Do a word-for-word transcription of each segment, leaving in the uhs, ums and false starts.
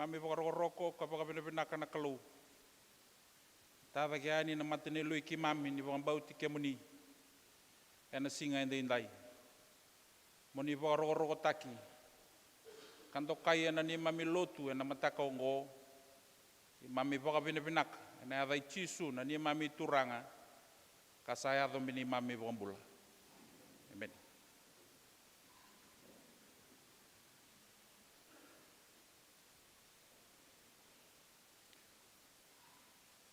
Keimami vakarokoroko ka vakavinavinaka na Kalou. Tacake yani na mata ni lui keimami ni vakabauti kemuni ena siga edaidai. Mo ni vakarokorokotaki ka dokai ena neimami lotu ena mataka oqo. Keimami vakavinavinaka ena yaca i Jisu na neimami Turaga ka sa yaco me neimami Vakabula. Emeni.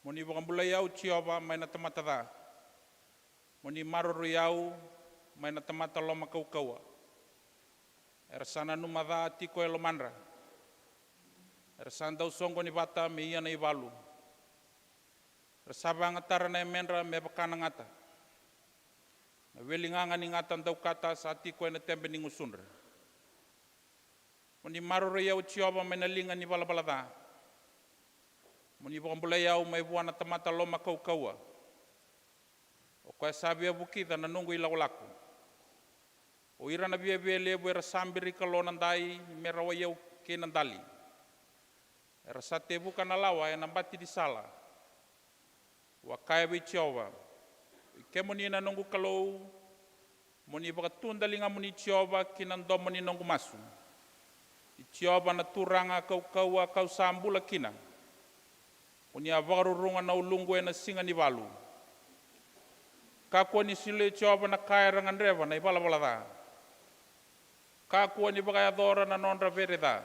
Mo ni vakabulai au, Jiova, mai na tamata ca. Mo ni maroroi au mai na tamata loma kaukauwa. Era sa nanuma ca tiko e lomadra. Era sa dau soqoni vata me ia na ivalu. Era sa vagatara na yamedra me vaka na gata. Na weligaga ni gata daukata sa tiko ena tebe ni gusudra. Mo ni maroroi au, Jiova, mai na liga ni valavala ca. Mo ni vakabulai au mai vua na tamata loma kaukauwa. O koya sa via vukica na noqu ilakolako. O ira na viavia levu era sa birika lo na dai me rawai au kei na dali. Era sa tevuka na lawa ena bati ni sala. Au a kaya vei Jiova, "I kemuni na noqu Kalou, mo ni vakatudaligamuni, Jiova, ki na domo ni noqu masu. I Jiova na Turaga kaukauwa kau sa bula kina. Ko ni a vakaruruga na uluqu ena siga ni valu. Kakua ni solia, Jiova, na ka era gadreva na ivalavala ca. Kakua ni vakayacora na nodra vere ca,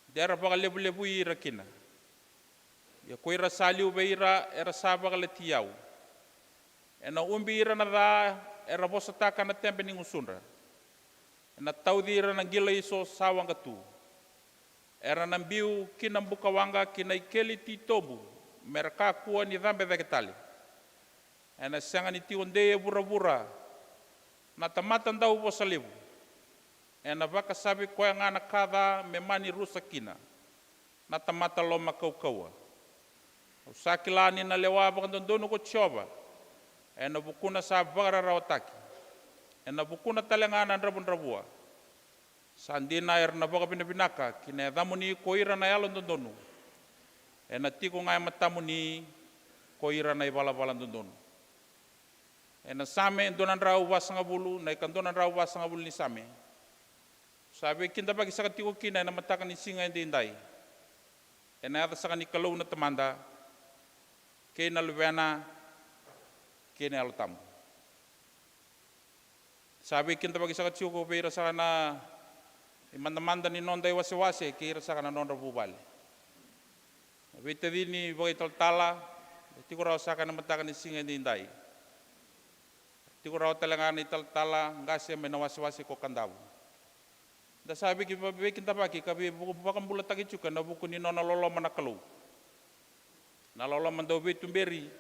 de ra vakalevulevui ira kina. Ia ko ira sa liu vei ira era sa vakalati au. Ena ubi ira na ca era vosataka na tebe ni gusudra. Ena tauci ira na qilaiso sa waqa tu. Era na biu ki na bukawaqa ki na ikeli titobu, me ra kakua ni cabe cake tale. Ena sega ni tiko dei e vuravura na tamata dau vosa levu. Ena vakasavi koya ga na ka ca me mani rusa kina na tamata loma kaukauwa. Au sa kila ni na lewa vakadodonu ko Jiova ena vukuna sa vakararawataki, ena vukuna tale ga na dravudravua. Sa dina era na vakavinavinaka ki na yacamuni ko ira na yalododonu. Ena tiko ga e matamuni ko ira na ivalavala dodonu." Ena Same dua na drau vasagavulu, na ikadua na drau vasagavulu ni Same. Sa veikidavaki saka tiko kina ena mataka ni siga edaidai. Ena yaca saka ni Kalou na Tamada, kei na Luvena, kei na Yalo Tabu. Sa veikidavaki saka tiko vei ira saka na imadamada ni noda iwasewase kei ira saka na nodra vuvale. Na veitacini vakaitalatala, e tiko rawa saka ena mataka ni siga edaidai. Tiko rawa tale ga na italatala qase mai na wasewase ko Kadavu. Da sa veiki-, veikidavaki ka veivakabulataki tiko ena vuku ni nona loloma na Kalou. Na loloma dau veituberi,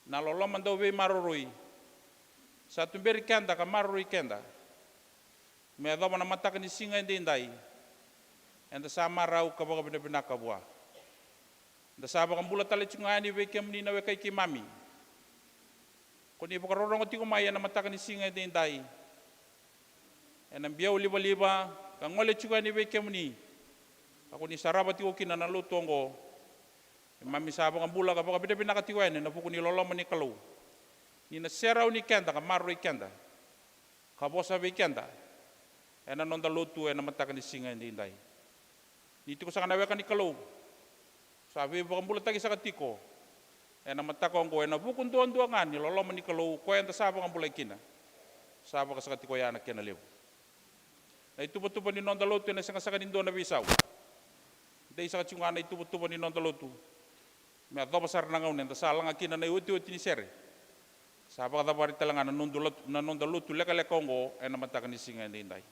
na loloma dau veimaroroi. Sa tuberi keda ka maroroi keda. Me yacova na mataka ni siga edaidai, eda sa marau ka vakavinavinaka vua. Da sa vakabula tale tiko ga yani vei kemuni na wekai keimami. Ko ni vakarorogo tiko mai ena mataka ni siga edaidai. Ena biau livaliva ka gole tiko yani vei kemuni. Ka ko ni sarava tiko kina na lotu oqo. Keimami sa vakabula ka vakavinavinaka tiko yani ena vuku ni loloma ni Kalou. Ni na serauni keda ka maroroi keda. Ka vosa vei keda ena noda lotu ena mataka ni siga edaidai. Ni tiko saka na weka ni Kalou, sa veivakabulataki saka tiko ena mataka oqo ena vuku duadua ga ni loloma ni Kalou, koya eda sa vakabulai kina. Sa vakasaka tiko ya na kena levu. Na ituvatuva ni noda lotu ena sega saka ni dua na veisau. Dei saka tiko ga na ituvatuva ni noda lotu. Me yacova sara na gauna eda sa laga kina na iotioti ni sere. Sa vakacavari tale ga na noda lotu, na noda lotu lekaleka oqo ena mataka ni siga edaidai.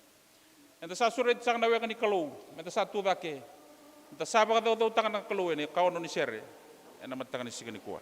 Eda sa sureti saka na weka ni Kalou, meda sa tu cake. Eda sa vakacaucautaka na Kalou ena ikaono ni sere ena mataka ni siga nikua.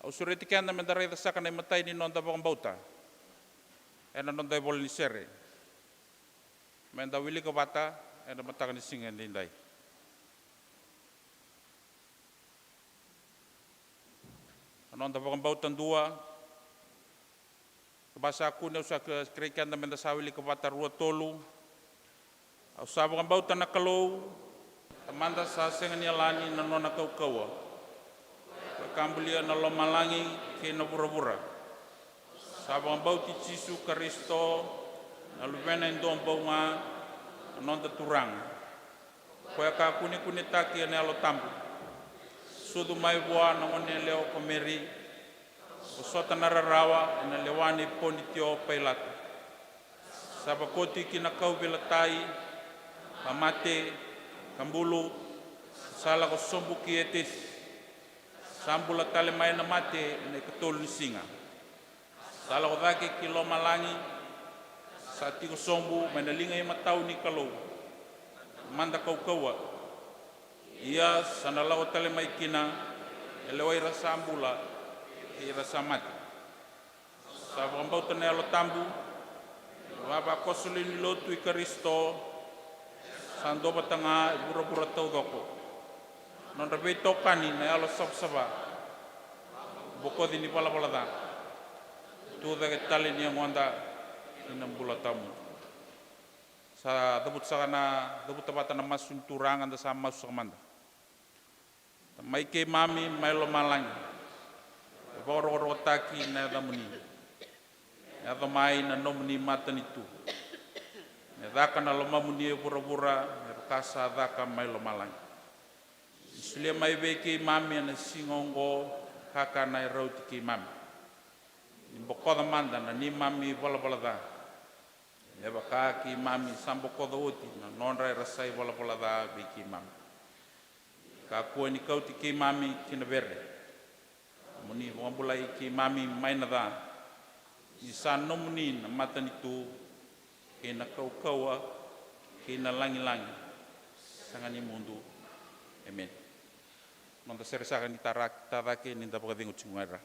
Au sureti keda me da raica saka na imatai ni noda vakabauta ena noda ivola ni sere. Me da wilika vata ena mataka ni siga edaidai. Na noda vakabauta dua. Vasa kune au sa kerei keda me da sa wilika vata rua tolu. Au sa vakabauta na Kalou, Tamada sa sega ni yalani na nona kaukauwa. Ko e ka bulia na lomalagi kei na vuravura. Sa vakabauti Jisu Karisito, na Luvena e dua bau ga, na noda Turaga. Ko e ka kunekunetaki ena Yalo Tabu. Sucu mai vua na gone yalewa ko Meri. Vosota na rarawa ena lewa nei Ponitio Pailato. Sa vakoti ki na kauveilatai, ka mate, ka bulu, sa lako sobu ki Etesi. Sa bula tale mai na mate ena ikatolu ni siga. Sa lako cake ki lomalagi, sa tiko sobu mai na liga imatau ni Kalou. Mada kaukauwa. Ia sa na lako tale mai kina, e lewai ira sa bula kei ira sa mate. Sa vakabauta na Yalo Tabu, vavakoso lewe ni lotu i Karisito, sa dua vata ga e vuravura taucoko. Nodra veitokani na yalo savasava, bokoci ni valavala ca, tu cake tale ni yagoda ki na bula tawamudu. Sa cavuta saka na, cavuta vata na masu ni Turaga, da sa masu saka mada. Tamai keimami mai lomalagi, me vakarokorokotaki na yacamuni. Me yaco mai na nomuni matanitu. Me caka na lomamuni e vuravura me vaka sa caka mai lomalagi. Ni solia mai vei keimami ena siga oqo na kakana e rauti keimami. Ni bokoca mada na neimami valavala ca, me vaka keimami sa bokoca oti na nodra era sa ivalavala ca vei keimami. Kakua ni kauti keimami ki na vere. Mo ni vakabulai keimami mai na ca. Ni sa nomuni na matanitu, kei na kaukauwa, kei na lagilagi, sega ni mudu. Emeni. Noda sere saka ni tara-, tacake, ni da vakacegu tiko ga i ra.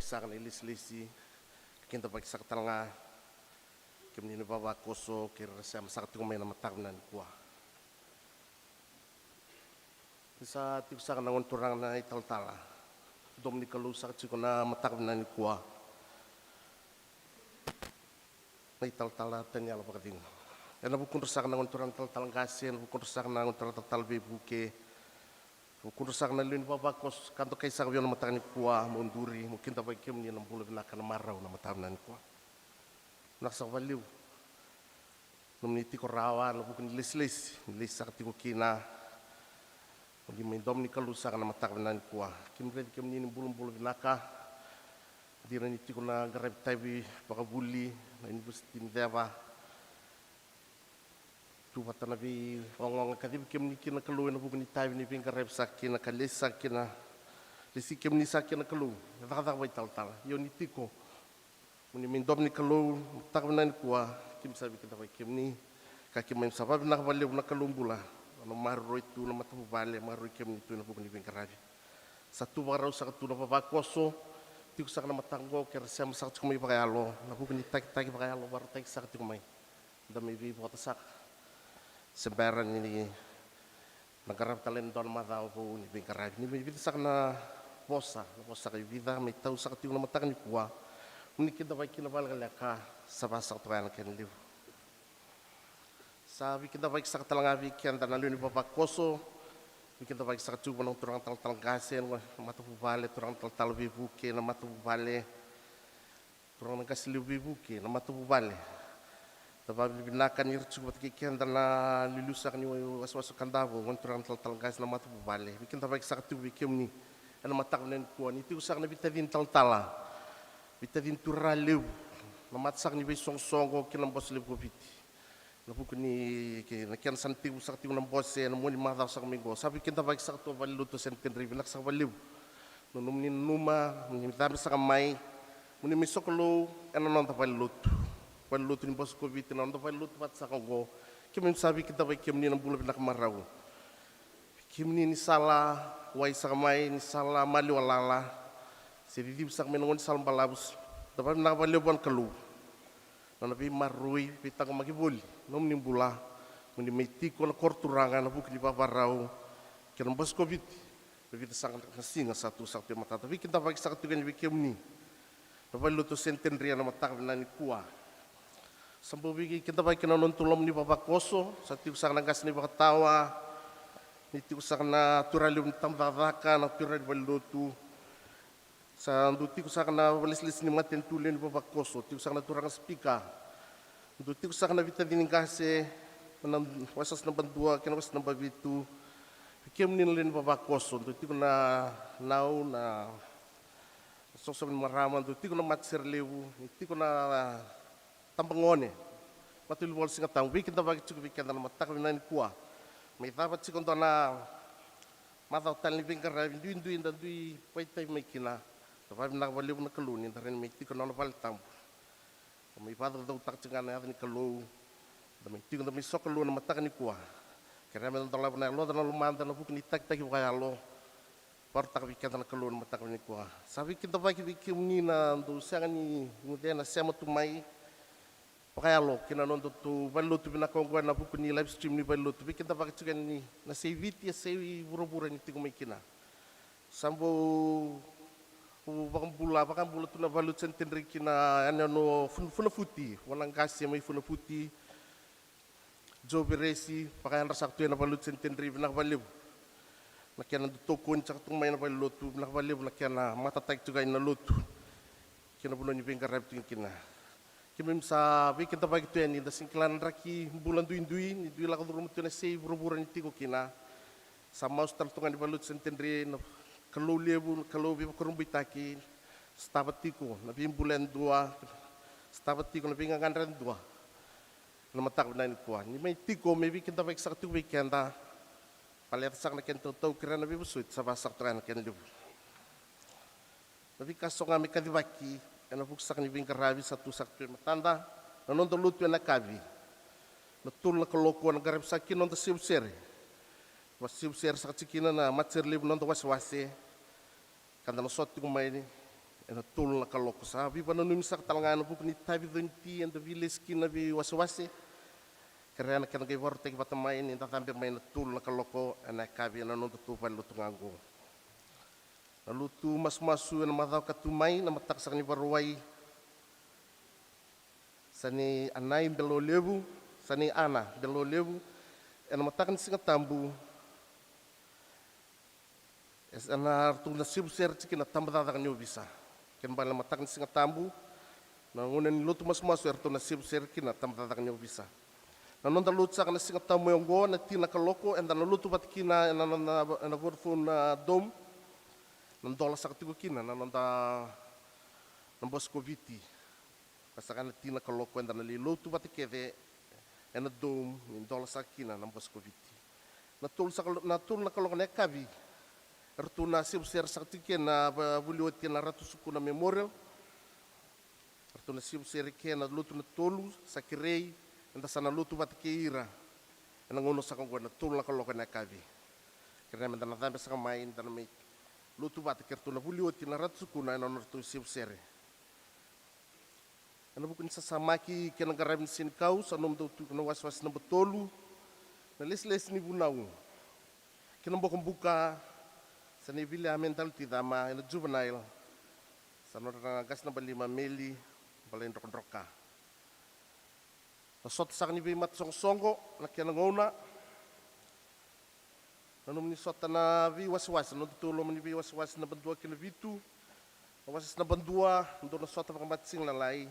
Saka na ilesilesi, kidavaki saka tale ga kemuni na vavakoso kei ira era sema saka tiko mai na mataka vinaka nikua. Ni sa tiko saka na gone turaga na italatala, domo ni Kalou saka tiko na mataka vinaka nikua. Na italatala Taniela Vakacegu. Ena vukudra saka na gone turaga na talatala qase, ena vukudra saka na gone turaga na talatala veivuke, vukudra saka na lewe ni vavakoso ka dokai saka vei au na mataka nikua, mo duri mo kidavaki kemuni na bula vinaka na marau na mataka vinaka nikua. Vinaka saka vakalevu nomuni tiko rawa ena vuku ni lesilesi ni lesi saka tiko kina. Ni mai domo ni Kalou saka na mataka vinaka nikua. Keimami raici kemuni ni bulabula vinaka. Dina ni tiko na qaravi tavi vakavuli na Univesiti ni Ceva. Tu vata na veiogaoga kacivi kemuni kina na Kalou ena vuku ni tavi ni veiqaravi saka kina ka lesi saka kina. Lesi kemuni saka kina na Kalou e cakacaka vakaitalatala. Io ni tiko mo ni mai domo ni Kalou mataka vinaka nikua, keimami sa veikidavaki kemuni ka keimami sa vakavinaka vakalevu na Kalou bula. Na maroroi tu na matavuvale, maroroi kemuni tu ena vuku ni veiqaravi. Sa tu vakarau saka tu na vavakoso, tiko saka na mataka oqo kei ira sema saka tiko mai vakayalo, na vuku ni takitaki vakayalo vakarautaki saka tiko mai. Da mai veivota saka se bera ni na qarava tale e dua na macawa vou ni veiqaravi. Ni mai vica saka na vosa, na vosa saka e vica mai tau saka tiko na mataka nikua. Mo ni kidavaki kina vakalekaleka, sa vaka saka toka ya na kena levu. Sa veikidavaki saka tale ga vei keda na lewe ni vavakoso. Veikidavaki saka tiko vua na turaga na talatala qase na matavuvale, turaga na talatala veivuke na matavuvale, turaga na qase levu veivuke na matavuvale. Da vakavinavinaka ni ra tiko vata kei keda na liuliu saka ni wasewase o Kadavu, gone turaga na talatala qase na matavuvale. Veikidavaki saka tiko vei kemuni ena mataka vinaka nikua. Ni tiko saka na veitacini talatala, veitacini turaga levu, na mata saka ni veisoqosoqo kei na bose levu ko Viti. Na vuku ni ke, na kena sa na tekivu saka tiko na bose ena mua ni macawa saka mai qo. Sa veikidavaki saka tu na valenilotu o Centenary, vinaka saka vakalevu na nomuni nanuma mo ni cabe saka mai, mo ni mai sokalou ena noda valenilotu. Valenilotu ni bose ko Viti, na noda valenilotu vata saka oqo. Keimami sa veikidavaki kemuni na bula vinaka marau. Kemuni ni sa la wai saka mai, ni sa la maliwa lala, se cicivi saka mai na gaunisala balavu. Da vakavinavinaka vakalevu vua na Kalou na nona veimaroroi, veitaqomaki voli na nomuni bula. Mo ni mai tiko na koro turaga ena vuku ni vavarau kei na bose ko Viti. Na vica saka na siga sa tu saka tu e matata. Veikidavaki saka tiko yani vei kemuni na valenilotu o Centenary ena mataka vinaka nikua. Sa bau veikidavaki na nodatou loma ni vavakoso, sa tiko saka na qase na ivakatawa, ni tiko saka na turaga levu ni tabacakacaka, na turaga ni valenilotu. Sa dau tiko saka na vakalesilesi ni matanitu lewe ni vavakoso, tiko saka na turaga sipika. Dau tiko saka na veitacini qase, na wasewase naba dua kei na wasewase naba vitu. Vei kemuni na lewe ni vavakoso, dau tiko na nau, na soqosoqo ni marama, dau tiko na matasere levu, ni tiko na tabagone, matavuvale ni Sigatabu, veikidavaki tiko vei keda na mataka vinaka nikua. Mai cava tiko dua na macawa tale ni veiqaravi duidui da dui vakaitavi mai kina. Da vakavinavinaka vakalevu na Kalou ni da rawa ni mai tiko ena nona vale tabu. Da mai vakacaucautaka tiko ga na yaca ni Kalou. Da mai tiko, da mai sokalou ena mataka nikua. Kerea me da dolava na yaloda, na lomada ena vuku ni takitaki vakayalo. Vakarautaka vei keda na Kalou ena mataka nikua. Sa veikidavaki vei kemuni na dau sega ni guce na sema tu mai vakayalo ki na nodatou valenilotu vinaka oqo ena vuku ni live stream ni valenilotu. Veikidavaki tiko yani na sei Viti, a sei vuravura ni tiko mai kina. Sa bau vakabula, vakabula tu na valenilotu Centenary ki na yanuyanu o Fun-, Funafuti, vua na qase mai Funafuti. Joe Veresi, vakayadra saka tu ena valenilotu Centenary, vinaka vakalevu na kena dau tokoni saka tu mai na valenilotu, vinaka vakalevu na kena matataki tu ga ina lotu kei na vanua ni veiqaravi tu kina. Keimami sa veikidavaki tu yani, da sega ni kila na draki bula duidui ni dui lako curuma tu ena sei vuravura ni tiko kina. Sa masu tale tu ga ni valenilotu Centenary na Kalou levu, na Kalou veivakurabuitaki. Sotava tiko na veibula yadua, sotava tiko na veigagadre yadua. Na mataka vinaka nikua ni mai tiko me veikidavaki saka tiko vei keda. Baleta saka na kena tautaukei, kerea na veivosoti, sa vaka saka toka ya na kena levu. Na veika so ga me kacivaki ena vuku saka ni veiqaravi sa tu saka tu e matada. Na noda lotu ena yakavi, na tolu na kaloko ena qaravi saka kina na noda sevu sere. Vakasevu sere saka tiko kina na matasere levu na noda wasewase. Ka da na sota tiko mai ni Ena tolu na kaloko sa veivakananumi saka tale ga ena vuku ni tavi coi ni ti eda veilesi kina veiwasewase. Kerea na keda qai vakarautaki vata mai ni da cabe mai na tolu na kaloko ena yakavi ena noda tou valelotu ga oqo. Na lotu masumasu ena macawa ka tu mai na mataka saka ni Vakarauwai. Sa nei Anai Belolevu, sa nei Ana Belolevu, ena mataka ni Siga Tabu. Ena ratou na sevu sere tiko na tabacakacaka ni ovisa. Kena bale na mataka ni Siga Tabu, na gauna ni lotu masumasu eratou na sevu sere kina na tabacakacaka ni ovisa. Na noda lotu saka na Siga Tabu mai oqo na tini na kaloko eda na lotu vata kina ena noda ena Vodafone, a, Dome. Na dola saka tiko kina na noda na Bose ko Viti. Ka saka na tini na kaloko eda na lai lotu vata kece ena Dome ni dola saka kina na Bose ko Viti. Na tolu saka na tolu na kaloko na yakavi eratou na sevu sere saka tiko kina na vuli oti ena Ratu Sukuna Memorial. Eratou na sevu sere kina na lotu na tolu sa kerei eda sa na lotu vata kei ira. Ena gauna saka oqo ena tolu na kaloko na yakavi. Kerea meda na cabe saka mai da na mai lotu vata kei ratou na vuli oti na Ratu Sukuna ena nodratou sevu sere. Ena vuku ni sasamaki kei na qaravi ni senikau sa nomudou tu na wasewase naba tolu. Na lesilesi ni vunau kei na bokobuka sa nei Viliame Daluticama ena juvenile. Sa nodra na qase naba lima Meli Balaidrokadroka. Na sota saka ni veimatasoqosoqo na kena gauna. Na nomuni sota na veiwasewase na nodatou loma ni veiwasewase naba dua kei na vitu. Na wasewase naba dua dou na sota vakamatasiga lalai.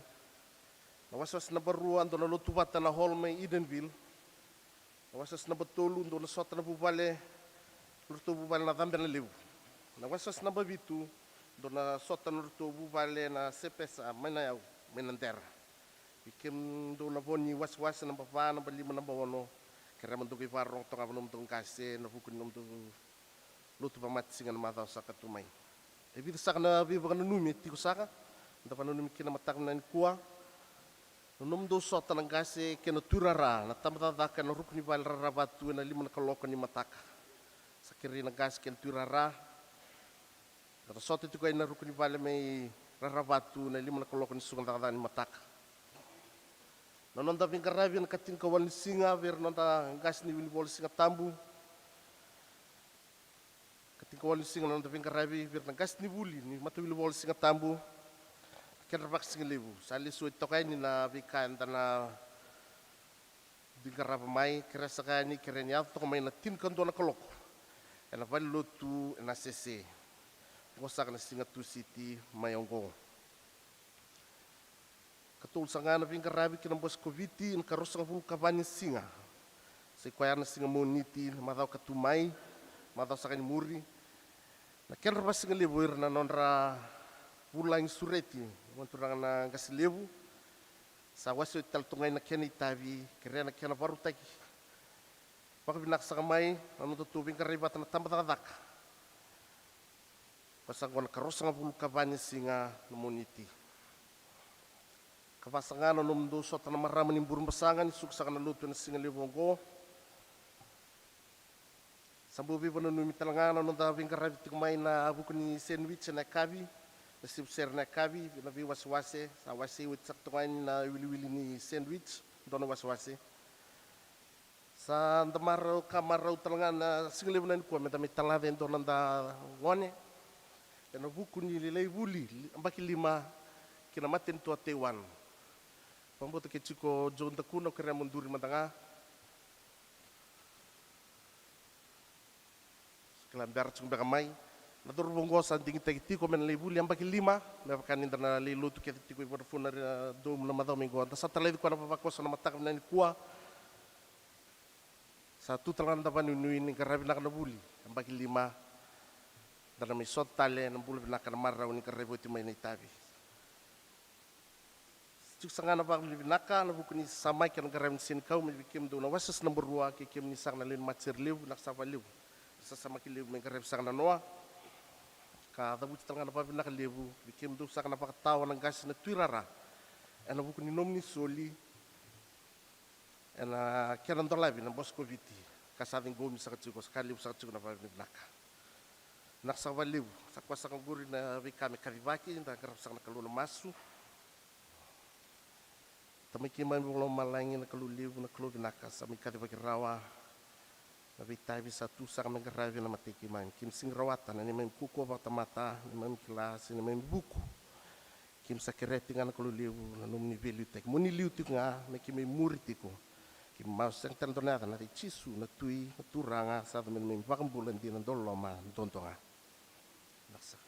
Na wasewase naba rua dou na lotu vata na hall mai Edenville. Na wasewase naba tolu dou na sota na vuvale, nodratou vuvale na Cabena Levu. Na wasewase naba vitu dou na sota nodratou vuvale na Sepesa mai na yau mai na Dera. Vei kemudou na vo ni wasewase naba va, naba lima, naba ono, kerea mo dou qai vakarorogo toka vei nomudou qase ena vuku ni nomudou lotu vakamatasiga na macawa saka tu mai. E vica saka na veivakananumi e tiko saka da vakananumi kina na mataka vinaka nikua. Na nomudou sota na qase kei na tuirara na tabacakacaka ena ruku ni vale rara vatu ena lima na kaloko ni mataka. Sa kerei na qase kei na tuirara. Da na sota tiko ena ruku ni vale mai Raravatu na lima na kaloko ni suka cakacaka ni mataka. Na noda veiqaravi ena ka tinikawalu ni siga vei ira na noda qase ni wilivola Siga Tabu. Ka tinikawalu ni siga na noda veiqaravi vei ira na qase ni vuli ni matawilivola Siga Tabu. Kedra vakasigalevu sa lesu oti toka yani na veika eda na dui qarava mai, kerea saka yani, kerea ni yaco toka mai na tinikadua na kaloko ena valelotu ena Sese. Oqo saka na siga Tusiti mai oqo. Katolu saka ga na veiqaravi ki na Bose ko Viti ena ka ruasagavulu ka va ni siga. Sa i koya na siga Moniti na macawa ka tu mai, macawa saka ni muri. Na kedra vakasigalevu ira na nodra vulagi sureti, na turaga na qase levu. Sa wase oti tale tu ga i na kena itavi, kerea na kena varautaki. Vakavinaka saka mai na nodatou veiqaravi vata na tabacakacaka. Ko sa gona ka ruasagavulu ka va ni siga na Moniti. Ka va saka ga na nomudou sota na marama ni Burebasaga ni suka saka na lotu ena siga levu oqo. Sa bau veivakananumi tale ga na noda veiqaravi tiko mai na vuku ni sandwich ena yakavi, na sivusere na yakavi, na veiwasewase, sa wasei oti saka toka yani na wiliwili ni sandwich, dua na wasewase. Sa da marau, ka marau tale ga na siga levu na nikua meda mai talaca e dua na noda gone ena vuku ni lailai vuli, yabaki lima, ki na matanitu o Taiwan. Vakabauta ke tiko Joe Dakuna, au kerea mo duri mada ga. Kila bera tiko beka mai. Na cauravou oqo sa digitaki tiko me na lai vuli yabaki lima, me vaka ni da na lai lotu kece tiko i Vodafone Arena Dome na macawa mai oqo. Da sa talaci koya na vavakoso na mataka vinaka nikua. Sa tu tale ga na noda vakanuinui ni qaravi vinaka na vuli yabaki lima. Da na mai sota tale na bula vinaka, na marau ni qaravi oti mai na itavi. Tiko saka ga na vakavinavinaka ena vuku ni sasamaki ena qaravi ni senikau mai vei kemudou na wasewase naba rua, kei kemuni saka na lewe ni matasere levu, vinaka saka vakalevu. Sasamaki levu mai qaravi saka na noa. Ka cavuti tale ga na vakavinavinaka levu vei kemudou saka na vakatawa na qase na tuirara ena vuku ni nomuni soli ena kena dolavi na Bose ko Viti, ka sa ciqomi saka tiko, sa ka levu saka tiko na vakavinavinaka. Vinaka saka vakalevu. Sa koya saka qori na veika me kacivaki, da qarava saka na Kalou na masu. Tamai keimami vakalomalagi, na Kalou levu, na Kalou vinaka, sa mai kacivaki rawa na veitavi sa tu saka me qaravi ena matai keimami. Keimami sega ni rawata na neimami kaukauwa vakatamata, neimami kila se neimami vuku. Keimami sa kerea tiko ga, na Kalou levu, na nomuni veiliutaki. Mo ni liu tiko ga me keimami muri tiko. Keimami masu sega tale dua na yaca, na yaca i Jisu, na Tui, na Turaga, sa yaco me neimami iVakabula dina, dauloloma duadua ga. Vinaka saka.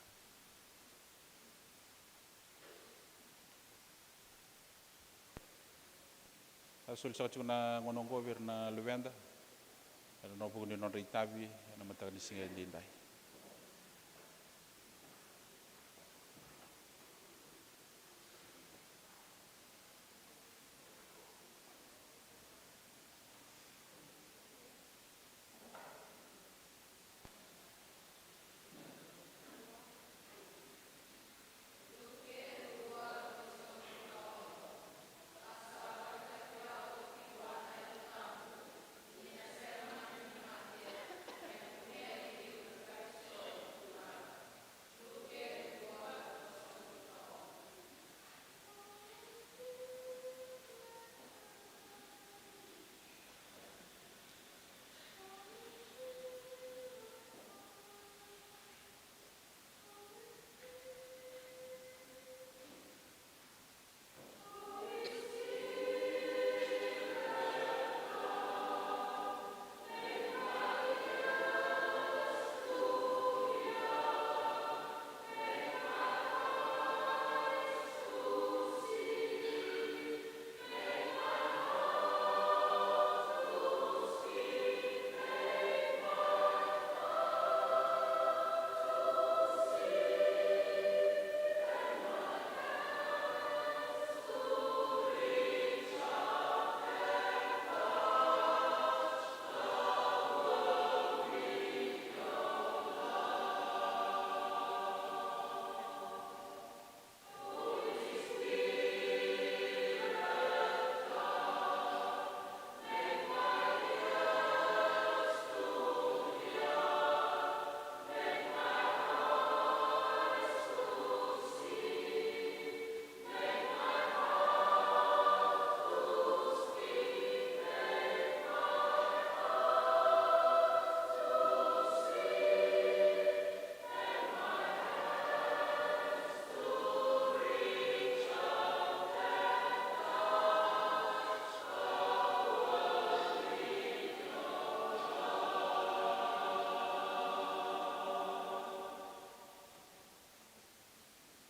Au soli saka tiko na gauna oqo vei ira na luveda ena nona vuku ni nodra itavi ena mataka ni siga edaidai.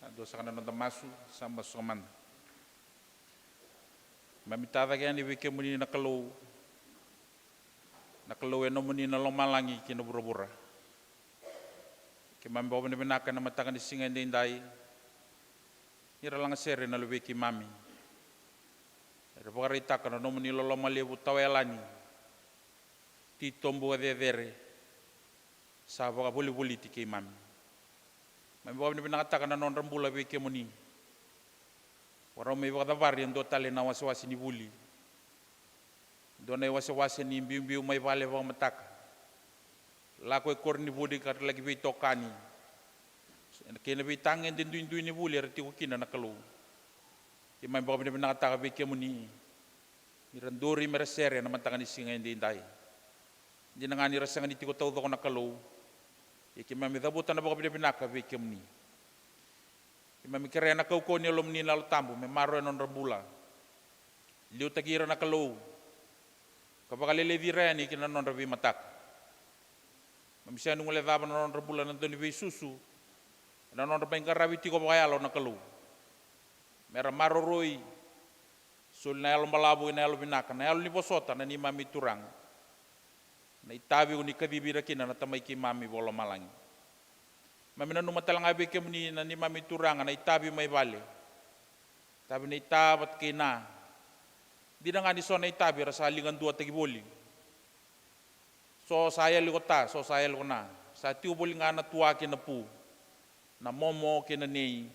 A dua saka na noda masu, sa masu saka mada. Keimami tacake yani vei kemuni na Kalou, na Kalou e nomuni na lomalagi kei na vuravura. Keimami vakavinavinaka ena mataka ni siga edaidai ni ra lagasere na luvei keimami. Era vakaraitaka na nomuni loloma levu tawayalani, titobu ka cecere, sa vakavolivoliti keimami. Keimami vakavinavinakataka na nodra bula vei kemuni. Vakarau mai vakacavari e dua tale na wasewase ni vuli. Dua na iwasewase ni biubiu mai vale vakamataka, lako e koronivuli ka ra laki veitokani, kei na veitagede duidui ni vuli era tiko kina na Kalou. Keimami vakavinavinakataka vei kemuni ni ra duri me ra sere ena mataka ni siga edaidai. Dina ga ni ra sega ni tiko taucoko na Kalou, ia keimami cavuta na vakavinavinaka vei kemuni. Keimami kerea na kaukauwa ni Yalomuni na Yalo Tabu me maroroya na nodra bula. Liutaki ira na Kalou, ka vakaleleci ira yani ki na nodra veimataka. Keimami sega ni guilecava na nodra bula na dau ni veisusu ena nodra mai qaravi tiko vakayalo na Kalou. Me ra maroroi, soli na yalo balavu kei na yalo vinaka, na yalo ni vosota na neimami Turaga. Na itavi ko ni kacivi ira kina na Tamai keimami vakalomalagi. Keimami nanuma tale ga vei kemuni na neimami Turaga na itavi mai vale. Itavi na ita vata kei na. Dina ga ni so na itavi era sa ligaduataki voli. So sa yali ko ta, so sa yali ko na. Sa tiko voli ga na tua kei na pu, na momo kei na nei,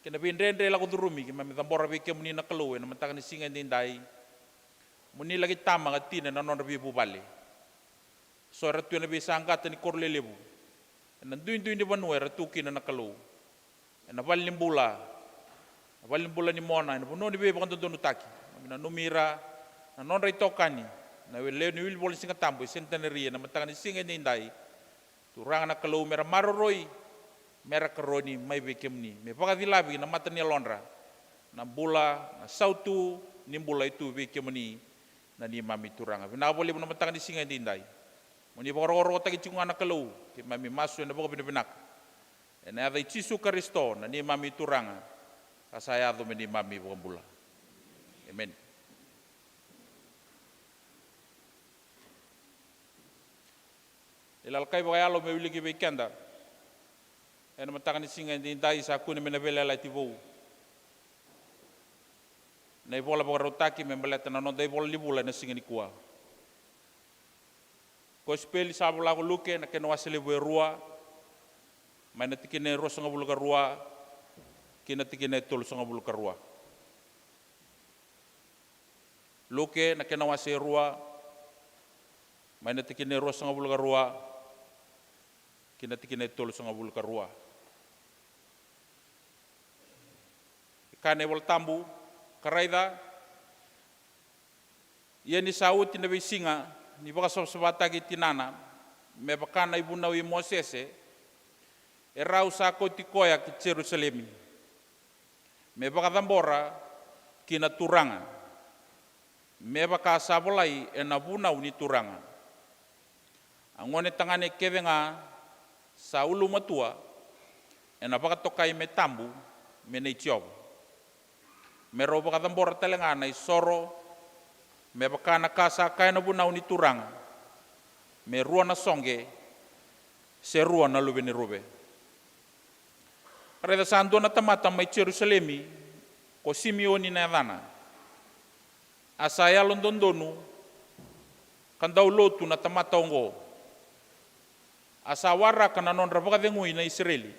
kei na veidredre lako curumi. Keimami cabora vei kemuni na Kalou ena mataka ni siga edaidai. Mo ni laki tama ka tina ena nodra veivuvale. So era tu ena veisaqata ni koro lelevu. ena duidui ni vanua era tu kina na Kalou, ena vale ni bula, na vale ni bula ni mona, ena vanua ni veivakadodonutaki. Keimami nanumi ira na nodra itokani na lewe ni wilivola ni Siga Tabu e Centenary ena mataka ni siga edaidai. Turaga na Kalou, mera maroroi, mera karoni mai vei kemuni, me vakacilavi na mata ni yalodra na bula, na sautu ni bula e tu vei kemuni, na neimami Turaga. Vinaka vakalevu na mataka ni siga edaidai. Mo ni vakarokorokotaki tiko ga na Kalou, keimami masu ena vakavinavinaka. Ena yaca i Jisu Karisito, na neimami Turaga, ka sa yaco me neimami iVakabula. Emeni. Ilalakai vakayalo me wiliki vei keda ena mataka ni siga edaidai, sa kune me na veiyalayalati vou na ivola vakarautaki me baleta na noda ivola ni vula ena siga nikua. Kosipeli sa vola ko Luke, na kena wase levu e rua, mai na tikina e ruasagavulu ka rua ki na tikina e tolusagavulu ka rua. Luke, na kena wase e rua, mai na tikina e ruasagavulu ka rua ki na tikina e tolusagavulu ka rua. E kaya na iVola Tabu: Ka raica, ia ni sa oti na veisiga ni vakasavasavataki tinana, me vaka na ivunau i Mosese, e rau sa kauti koya ki Jerusalemi, me vakacabora ki na Turaga, me vaka sa volai ena vunau ni Turaga: A gone tagane kece ga sa ulumatua, ena vakatokai me tabu me nei Jiova, me rau vakacabora tale ga na isoro, me vaka na ka sa kaya na vunau ni Turaga, me rua na soqe, se rua na luve ni ruve. Raica, sa dua na tamata mai Jerusalemi, ko Simioni na yacana. A sa yalododonu, ka dau lotu na tamata oqo. A sa waraka na nodra vakacegui na Isireli.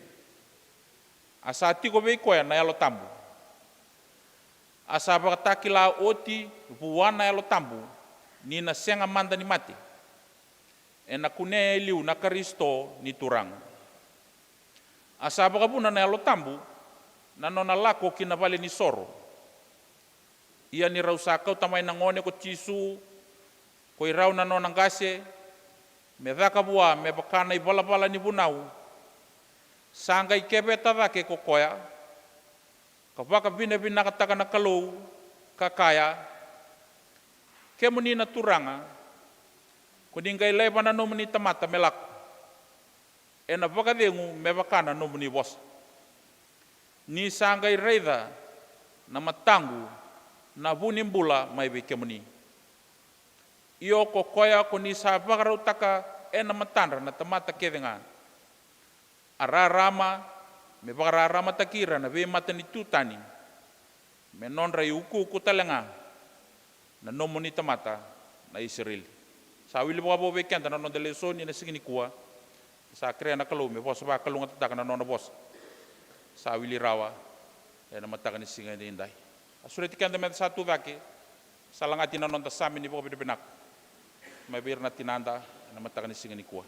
A sa tiko vei koya na Yalo Tabu. A sa vakatakila oti vua na Yalo Tabu ni na sega mada ni mate, ena kunea e liu na Karisito ni Turaga. A sa vakavuna na Yalo Tabu na nona lako ki na vale ni soro. Ia ni rau sa kauta mai na gone ko Jisu, ko i rau na nona qase, me caka vua me vaka na ivalavala ni vunau, sa qai keveta cake ko koya, ka vakavinavinakataka na Kalou, ka kaya: Kemuni na Turaga, ko ni qai laiva na nomuni tamata me lako, ena vakacegu me vaka na nomuni vosa. Ni sa qai raica na mataqu na vu ni bula mai vei kemuni. Io, ko koya ko ni sa vakarautaka ena matadra na tamata kece ga, a rarama me vakararamataki ira na veimatanitu tani, me nodra iukuuku tale ga na nomuni tamata na Isireli. Sa wili vakavo vei keda na noda lesoni ena siga nikua. Sa kerea na Kalou me vosa vakalougatataka na nona vosa. Sa wili rawa ena mataka ni siga edaidai. A sureti keda meda sa tu cake, sa lagati na noda same ni vakavinavinaka mai vei ira na tinada ena mataka ni siga nikua.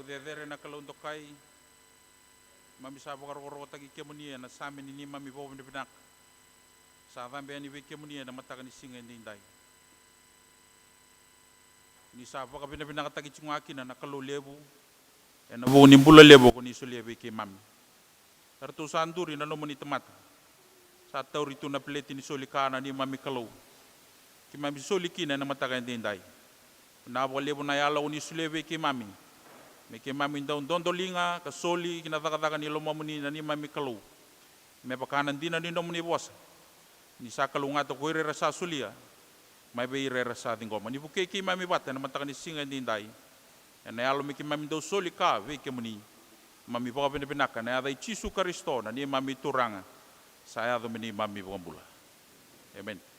Cecere na Kalou dokai, keimami sa vakarokorokotaki kemuni ena Same ni neimami vakavinavinaka sa cabe yani vei kemuni ena mataka ni siga edaidai. Ni sa vakavinavinakataki tiko ga kina na Kalou levu ena vuku ni bula levu ko ni solia vei keimami. Eratou sa duri na nomuni tamata, sa tauri tu na peleti ni soli ka na neimami Kalou. Keimami soli kina ena mataka edaidai. Vinaka vakalevu na yalo ko ni solia vei keimami me keimami dau dodoliga ka soli ki na cakacaka ni lomamuni na neimami Kalou, me vaka na dina ni nomuni vosa, ni sa kalougata ko ira era sa solia mai vei ira era sa ciqoma. Ni vukei keimami vata ena mataka ni siga edaidai ena yalo me keimami dau soli ka vei kemuni. Keimami vakavinavinaka ena yaca i Jisu Karisito na neimami Turaga sa yaco me neimami iVakabula. Emeni.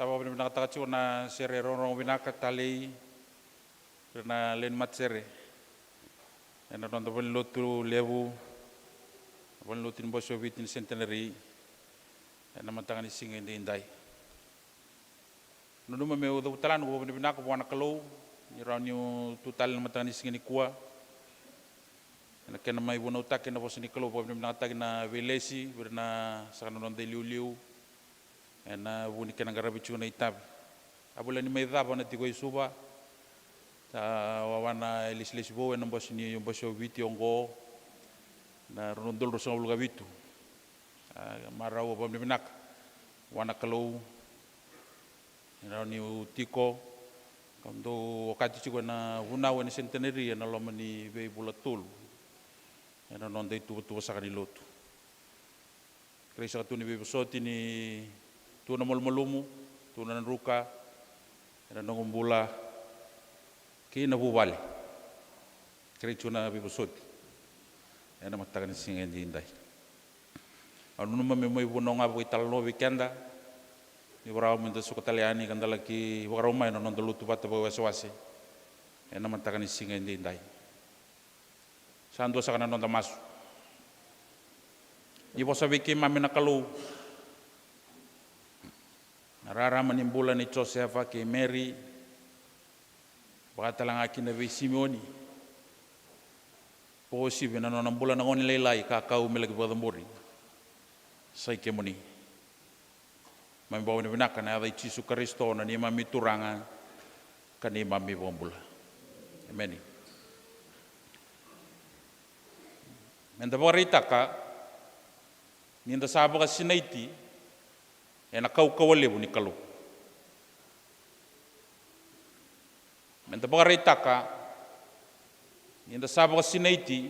Sa vakavinavinakataka tiko na sere rogorogo vinaka talei, ira na lewe ni matasere ena noda valenilotu levu, na valenilotu ni Bose o Viti ni Centenary, ena mataka ni siga edaidai. Nanuma meu cavuta tale yani na vakavinavinaka vua na Kalou ni rawa niu tu tale ena mataka ni siga nikua ena kena mai vunautaki na vosa ni Kalou, vakavinavinakataki na veilesi vei ira na saka na noda iliuliu ena vu ni kena qaravi tiko na itavi. A vula ni mai cava na tiko i Suva, sa wawa na ilesilesi vou ena bose ni bose o Viti oqo, na rua na udolu ruasagavulu ka vitu. A, marau, vakavinavinaka vua na Kalou ni rawa niu tiko, kau dau okati tiko ena vunau ena Centenary ena loma ni veivula tolu ena noda ituvatuva saka ni lotu. Kerei saka tu ni veivosoti ni tu na malumalumu, tu na druka ena noqu bula kei na vuvale. Kerei tu na veivosoti ena mataka ni siga edaidai. Au nanuma meu mai vunau ga vakaitalanoa vei keda, ni vakarau meda suka tale yani ka da laki vakarau mai na noda lotu vata vakawasewase ena mataka ni siga edaidai. Sa dua saka na noda masu. Ni vosa vei keimami na Kalou, na rarama ni bula nei Josefa kei Meri, vaka tale ga kina vei Simioni, vakauasivi na nona bula na gone lailai ka kau me laki vakacabori. Sa i kemuni. Mami vakavinavinaka ena yaca i Jisu Karisito na neimami Turaga ka neimami iVakabula. Emeni. Meda vakaraitaka nida sa vakasinaiti ena kaukauwa levu ni Kalou. Meda vakaraitaka nida sa vakasinaiti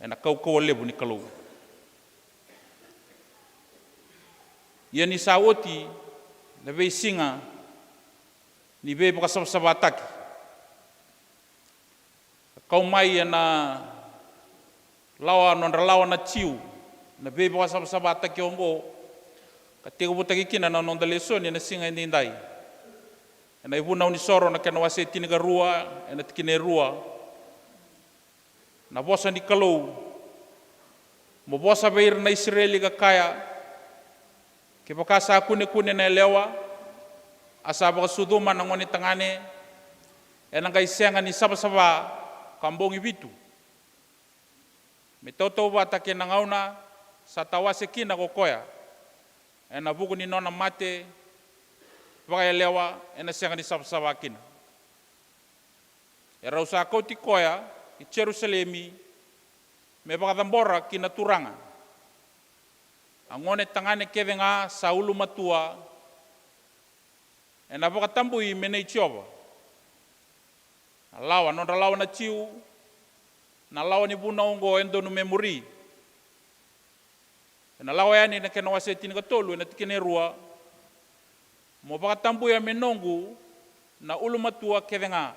ena kaukauwa levu ni Kalou. Ia ni sa oti na veisiga ni veivakasavasavataki, ka kau mai ena lawa, nodra lawa na Jiu na veivakasavasavataki oqo, ka tekivutaki kina na noda lesoni ena siga edaidai. Ena iVunau ni Soro na kena wase tinikarua, ena tikina e rua, na vosa ni Kalou: Mo vosa vei ira na Isireli ka kaya, kevaka sa kunekune na yalewa, a sa vakasucuma na gonetagane, ena qai sega ni savasava ka bogi vitu, me tautauvata kei na gauna sa tawase kina ko koya ena vuku ni nona mate vakayalewa, ena sega ni savasava kina. Erau sa kauti koya ki Jerusalemi me vakacabora ki na Turaga a gonetagane kece ga sa ulumatua, ena vakatabui me nei Jiova. Na lawa, nodra lawa na Jiu, na lawa ni vunau oqo e donu me muri. Ena Lako Yani na kena wase tinikatolu, ena tikina e rua: Mo vakatabuya me noqu na ulumatua kece ga,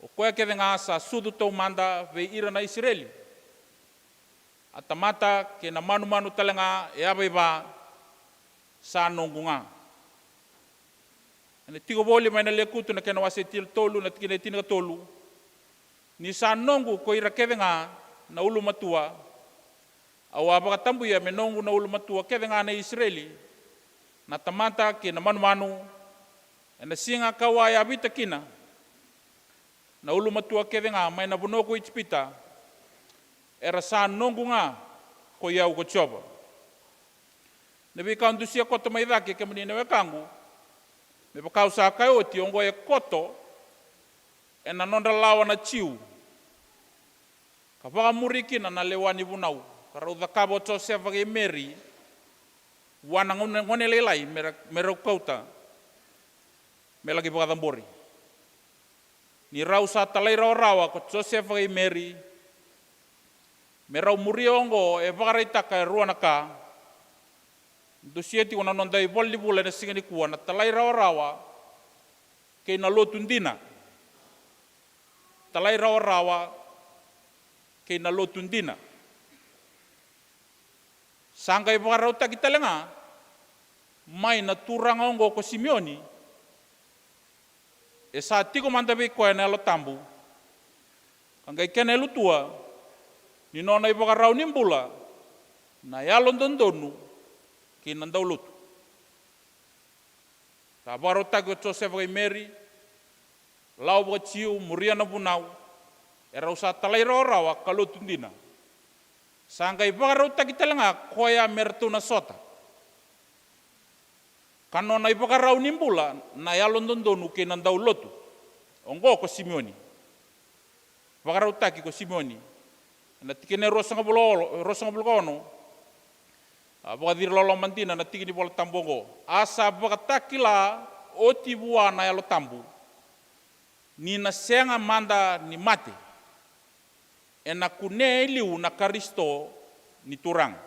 o koya kece ga sa sucu taumada vei ira na Isireli, a tamata kei na manumanu tale ga e yavaiva sa noqu ga. Ena tiko voli mai na Lekutu na kena wase tinikatolu, na tikina e tinikatolu: Ni sa noqu ko ira kece ga na ulumatua, au a vakatabuya me noqu na ulumatua kece ga na Isireli, na tamata kei na manumanu, ena siga ka'u a yavita kina na ulumatua kece ga mai na vanua ko Ijipita, era sa noqu ga koi au ko Jiova. Na veika au dusia koto mai cake, kemuni na wekaqu, me vaka au sa kaya oti, oqo e koto ena nodra lawa na Jiu, ka vakamuri kina na lewa ni vunau ka rau cakava o Josefa kei Meri vua na gone, gone lailai me ra, me rau kauta me laki vakacabori. Ni rau sa talairawarawa ko Josefa kei Meri me rau muria oqo, e vakaraitaka e rua na ka. Dusia tiko na noda ivola ni vula ena siga nikua, na talairawarawa kei na lotu dina. Talairawarawa kei na lotu dina. Sa qai vakarautaki tale ga Mai na turaga oqo ko Simioni, e sa tiko mada vei koya na Yalo Tabu, ka qai kena ilutua ni nona ivakarau ni bula na yalododonu kei na daulotu. Sa vakarautaki ko Josefa kei Meri, lawa vakaJiu, muria na vunau, erau sa talairawarawa ka lotu dina. Sa qai vakarautaki tale ga koya me ratou na sota, ka nona ivakarau ni bula na yalododonu kei na daulotu. Oqo ko Simioni. Vakarautaki ko Simioni. Ena tikina e ruasagavulu, ruasagavulu ka ono, a vakaciri loloma dina na tiki ni Vola Tabu oqo: A sa vakatakila oti vua na Yalo Tabu ni na sega mada ni mate, ena kunea e liu na Karisito ni Turaga.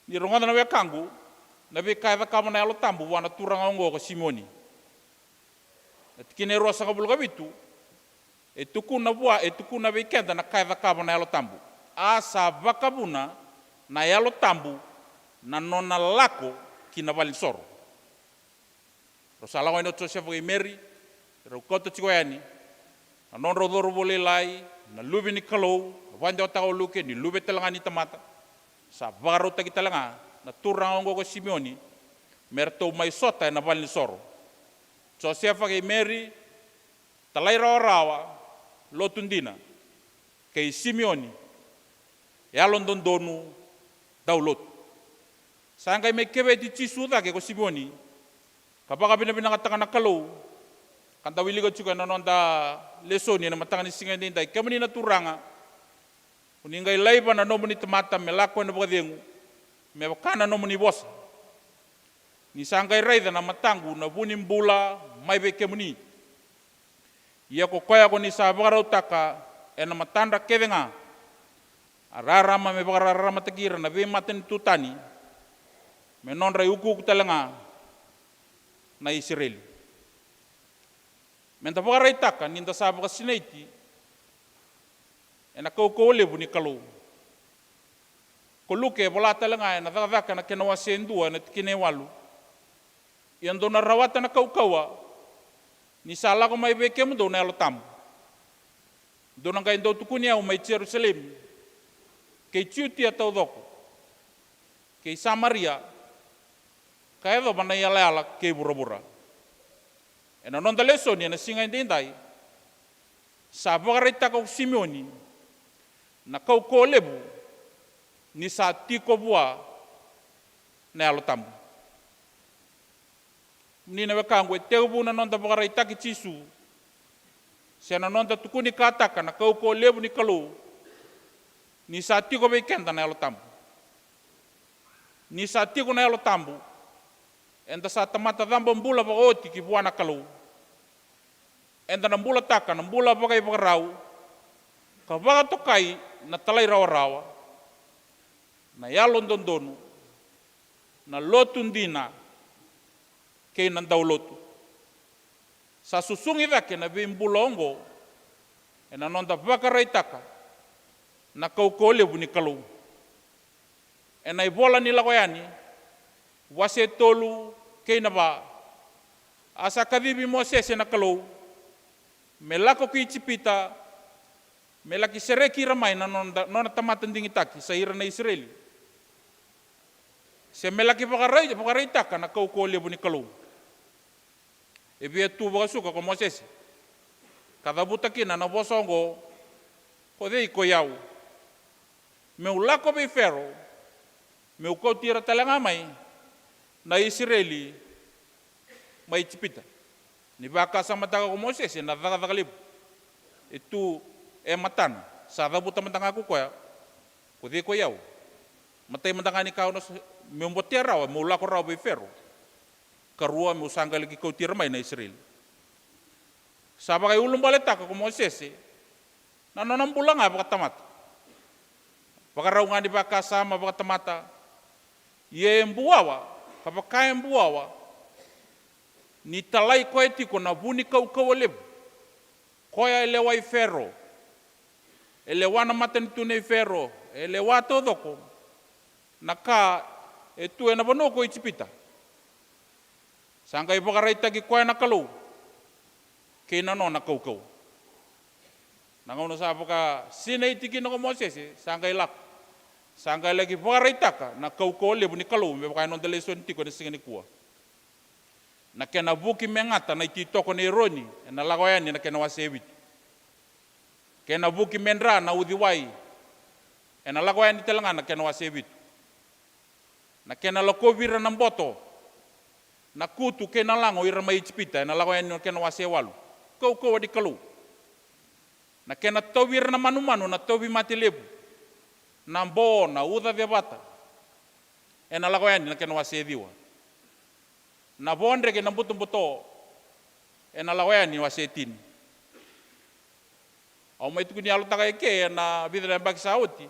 Ni rogoca na wekaqu na veika e cakava na Yalo Tabu vua na turaga oqo ko Simioni. Na tikina e ruasagavulu ka vitu, e tukuna vua, e tukuna vei keda na ka e cakava na Yalo Tabu. A sa vakavuna na Yalo Tabu na nona lako ki na valenisoro. Rau sa lako yani o Josefa kei Meri, rau kauta tiko yani na nodrau cauravou lailai, na Luve ni Kalou, na vakadewataka o Luke ni luve tale ga ni tamata. Sa vakarautaki tale ga na turaga oqo ko Simioni me ratou mai sota ena valenisoro. Josefa kei Meri, talairawarawa, lotu dina, kei Simioni, yalododonu, daulotu. Sa qai mai keveti Jisu cake ko Simioni, ka vakavinavinakataka na Kalou, ka da wilika tiko ena noda lesoni ena mataka ni siga edaidai: Kemuni na Turaga, ko ni qai laiva na nomuni tamata me lako ena vakacegu, me vaka na nomuni vosa. Ni sa qai raica na mataqu na vu ni bula mai vei kemuni. Ia ko koya ko ni sa vakarautaka ena matadra kece ga a rarama me vakararamataki ira na veimatanitu tani, me nodra iukuuku tale ga na Isireli. Me da vakaraitaka ni da sa vakasinaiti ena kaukauwa levu ni Kalou. Ko Luke e vola tale ga ena Cakacaka na kena wase e dua ena tikina e walu: Ia dou na rawata na kaukauwa ni sa lako mai vei kemudou na Yalo Tabu. Dou na qai dau tukuni au mai Jerusalemi, kei Jutia taucoko, kei Samaria, ka yacova na iyalayala kei vuravura. Ena noda lesoni ena siga edaidai, sa vakaraitaka ko Simioni na kaukauwa levu ni sa tiko vua na Yalo Tabu. Ni na wekaqu, e tekivu na noda vakaraitaki Jisu, se na noda tukunikataka na kaukauwa levu ni Kalou, ni sa tiko vei keda na Yalo Tabu. Ni sa tiko na Yalo Tabu, eda sa tamata caba bula vakaoti ki vua na Kalou. Eda na bulataka na bula vakaivakarau, ka vakatokai na talairawarawa, na yalododonu, na lotu dina, kei na daulotu. Sa susugi cake na veibula oqo ena noda vakaraitaka na kaukauwa levu ni Kalou. Ena ivola ni Lako Yani, wase tolu kei na va, a sa kacivi Mosese na Kalou me lako ki Ijipita, me laki sereki ira mai na nona, nona tamata digitaki, sa ira na Isireli. Se me laki vakarai-, vakaraitaka na kaukauwa levu ni Kalou. E via tu vakasuka ko Mosese, ka cavuta kina na vosa oqo: Ko cei koi au, meu lako vei Fero, meu kauti ira tale ga mai na Isireli mai Ijipita? Ni vakasamataka ko Mosese na cakacaka levu e tu e matana, sa cavuta mada ga ko koya: Ko cei koi au? Matai mada ga ni ka au na sa-, meu botea rawa, meu lako rawa vei Fero. Karua, meu sa qai laki kauti ira mai na Isireli. Sa vakaiulubaletaka ko Mosese na nona bula ga vakatamata. Vakarau ga ni vakasama vakatamata, ia e buawa, ka vaka e buawa ni talai koya tiko na vu ni kaukauwa levu. Koya e lewa i Fero, e lewa na matanitu nei Fero, e lewa taucoko. na ka e tu ena vanua ko Ijipita. Sa qai vakaraitaki koya na Kalou kei na nona kaukauwa. Na gauna sa vakasinaiti kina ko Mosese, sa qai lako, sa qai laki vakaraitaka na kaukauwa levu ni Kalou, me vaka e noda lesoni tiko ena siga nikua. Na kena vuki me gata na ititoko nei Eroni, ena Lako Yani na kena wase e vitu. Kena vuki me dra na uciwai, ena Lako Yani tale ga na kena wase e vitu. Na kena lakovi ira na boto, na kutu kei na lago ira mai Ijipita, ena Lako Yani na kena wase e walu. Kaukauwa ni Kalou. Na kena tauvi ira na manumanu, na tauvimate levu, na bo, na uca cevata, ena Lako Yani na kena wase e ciwa. Na vodreke, na butobuto, ena Lako Yani wase e tini. Au mai tukuni yalotaka eke ena vica na yabaki sa oti,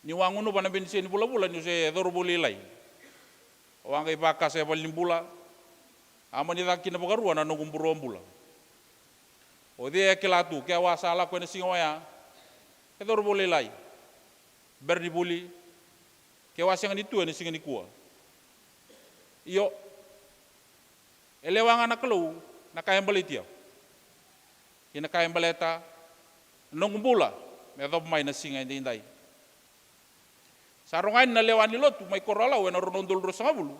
niu a gunuva na benisi ni vulavula niu se cauravou lailai. Au a qai vakasa e valenibula, a mani caka kina vakarua na noqu burobula. O cei e kila tu, ke au a sa lako ena siga oya, e cauravou lailai, bera ni vuli, ke au a sega ni tu ena siga nikua. Io, e lewa ga na Kalou na ka e baleti au kei na ka e baleta na noqu bula me yacova mai na siga edaidai. Sa rogo yani na lewa ni lotu mai Koroalau ena rua na udolu ruasagavulu,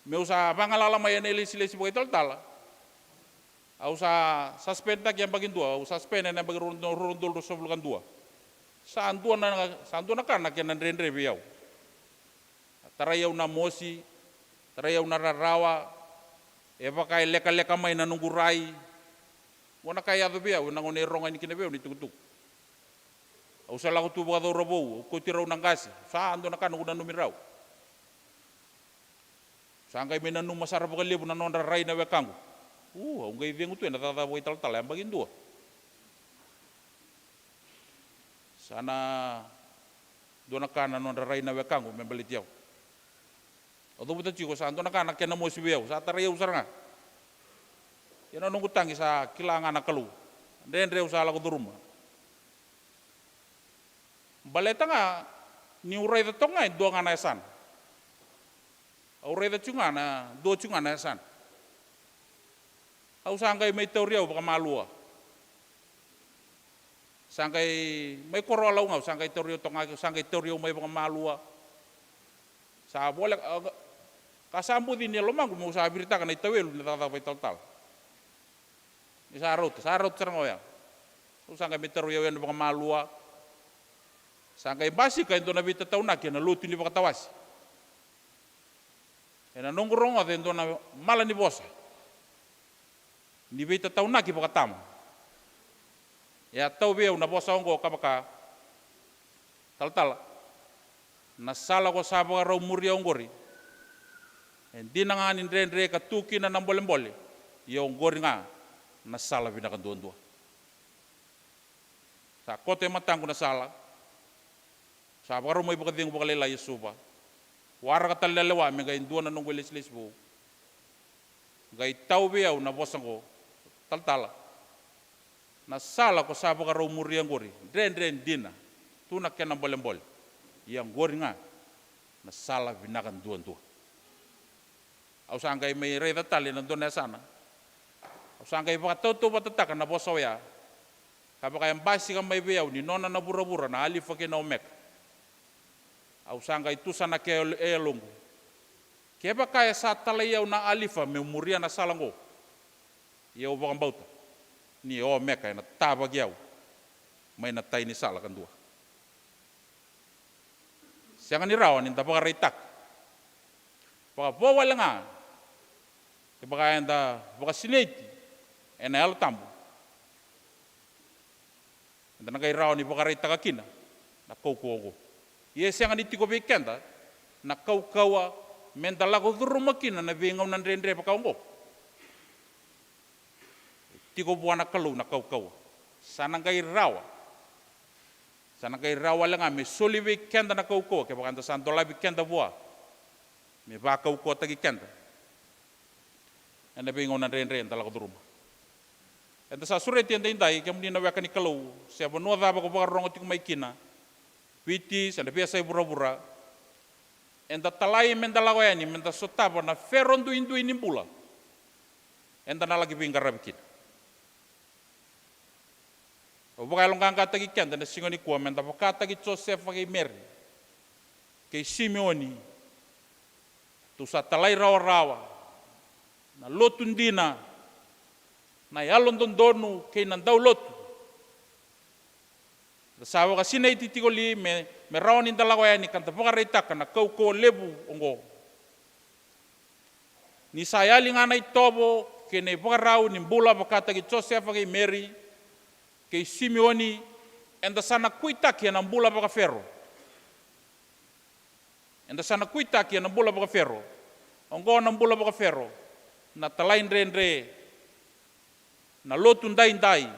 meu sa vagalala mai ena ilesilesi vakaitalatala. Au sa suspendtaki yabaki dua, au suspend ena yabaki rua na udolu ruasagavulu ka dua. Sa dua na, sa dua na ka na kena dredre vei au. Tarai au na mosi, tarai au na rarawa, e vaka e lekaleka mai na noqu rai. Qo na ka e yaco vei au ena gauna e rogo yani kina vei au na itukutuku. Au sa lako tu vakacauravou, au kauti rau na qase, sa dua na ka noqu nanumi rau. Sa qai mai nanuma sara vakalevu na nodra rai na wekaqu. U, au qai cegu tu ena cakacaka vakaitalatala yabaki dua. Sa na dua na ka na nodra rai na wekaqu me baleti au. Au cavuta tiko, sa dua na ka na kena mosi vei au, sa tarai au sara ga. Ia na noqu tagi, sa kila ga na Kalou dredre au sa lako curuma. Baleta ga niu raica toka ga e dua ga na yasana. Au raica tiko ga na, dua tiko ga na yasana. Au sa qai mai tauri au vakamalua. Sa qai mai Koroalau ga, au sa qai tauri au toka ga, au sa qai tauri au mai vakamalua. Sa voleka, a, ka sa buci ni lomaqu meu sa viritaka na itawelu ni cakacaka vakaitalatala. Ni sa rauta, sa rauta sara ga oya. Au sa qai mai tauri au yani vakamalua. Sa qai basika e dua na veitataunaki ena lotu ni vakatawase. Ena noqu rogoca e dua na mala ni vosa ni veitataunaki vakatama. E a tau vei au na vosa oqo ka vaka, "Talatala, na sala ko sa vakarau muria oqori, e dina ga ni dredre ka tu kina na bolebole, ia oqori ga na sala vinaka duadua." Sa koto e mataqu na sala. Sa vakarau mai vakacegu vakalailai e Suva. Waraka tale na lewa me qai dua na noqu ilesilesi vou. Qai tau vei au na vosa oqo, "Talatala, na sala ko sa vakarau muria oqori, dredre dina, tu na kena bolebole. Ia oqori ga na sala vinaka duadua." Au sa qai mai raica tale na dua na yasana. Au sa qai vakatautauvatataka na vosa oya, ka vaka e basika mai vei au ni nona na vuravura na Alifa kei na Omeka. Au sa qai tusanaka e yaloqu, kevaka e sa talai au na Alifa meu muria na sala oqo, ia au vakabauta ni Omeka ena tavaki au mai na tai ni sala kadua. Sega ni rawa ni da vakaraitaka vakavo wale ga, kevaka eda vakasinaiti ena Yalo Tabu, eda na qai rawa ni vakaraitaka kina na kaukauwa oqo. Ia e sega ni tiko vei keda na kaukauwa me da lako curuma kina na veigauna dredre vaka oqo. E tiko vua na Kalou na kaukauwa. Sa na qai rawa. Sa na qai rawa wale ga me soli vei keda na kaukauwa kevaka eda sa dolavi keda vua me vakaukauwataki keda ena veigauna dredre eda lako curuma. Eda sa sureti edaidai, kemuni na weka ni Kalou, se vanua cava ko vakarorogo tiko mai kina, Viti se na veiyasai vuravura, eda talai meda lako yani meda sotava na fero duidui ni bula eda na laki veiqaravi kina. Au vakayaloqaqataki keda na siga nikua meda vakataki Josefa kei Meri kei Simioni. Tou sa talairawarawa, na lotu dina, na yalododonu kei na daulotu. Da sa vakasinaiti tiko li me, me rawa ni da lako yani ka da vakaraitaka na kaukauwa levu oqo. Ni sa yali ga na itovo kei na ivakarau ni bula vakataki Josefa kei Meri kei Simioni, eda sa na kuitaki ena bula vakafero. Eda sa na kuitaki ena bula vakafero. Oqo na bula vakafero, na talaidredre, na lotu daidai,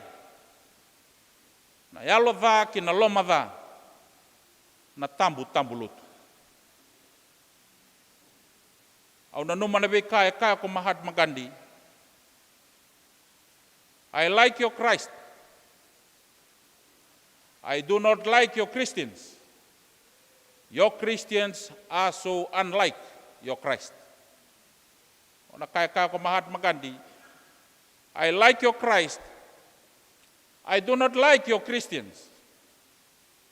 na yalo ca kei na loma ca, na tabu tabu lotu. Au nanuma na veika e kaya ko Mahatma Gandhi, "I like your Christ. I do not like your Christians. Your Christians are so unlike your Christ." O na kaya, kaya ko Mahatma Gandhi, "I like your Christ. I do not like your Christians.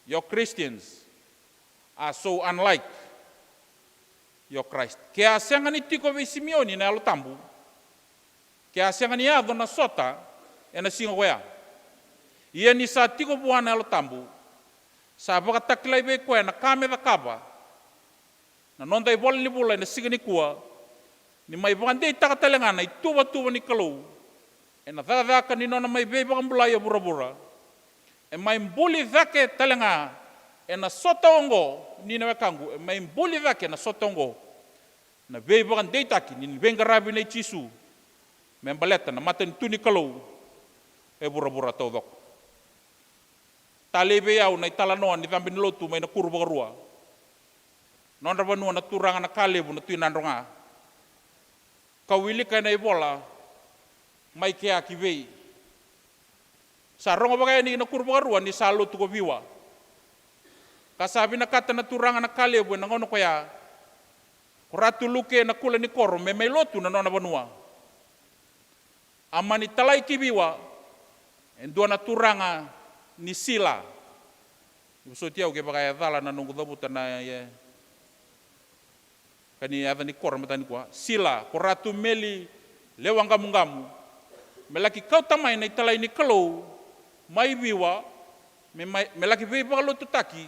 Your Christians are so unlike your Christ." Ke a sega ni tiko vei Simioni na Yalo Tabu, ke a sega ni yaco na sota ena siga koya, ia ni sa tiko vua na Yalo Tabu, sa vakatakilai vei koya na ka me cakava na noda ivola ni vula ena siga nikua, ni mai vakadeitaka tale ga na ituvatuva ni Kalou ena cakacaka ni nona mai veivakabulai e vuravura. E mai buli cake tale ga ena sota oqo, ni na wekaqu, e mai buli cake ena sota oqo na veivakadeitaki ni veiqaravi nei Jisu me baleta na matanitu ni Kalou e vuravura taucoko. Talei vei au na italanoa ni cabe ni lotu mai Nakuru vakarua. Nodra vanua na turaga na Kalevu, na Tui Nadroga. Kau wilika ena ivola, mai kea ki vei. Sa rogo vaka yani Nakuru vakarua ni sa lotu ko Viwa. Ka sa vinakata na turaga na Kalevu ena gauna koya ko Ratu Luke Nakulanikoro me mai lotu na nona vanua. A mani talai ki Viwa e dua na turaga ni Sila. Ni vosoti au kevaka e cala na noqu cavuta na, e, ka ni yaca ni koro mataka nikua, Sila, ko Ratu Meli Lewaqamuqamu, me laki kauta mai na italai ni Kalou mai Viwa, me, mai, me laki veivakalotutaki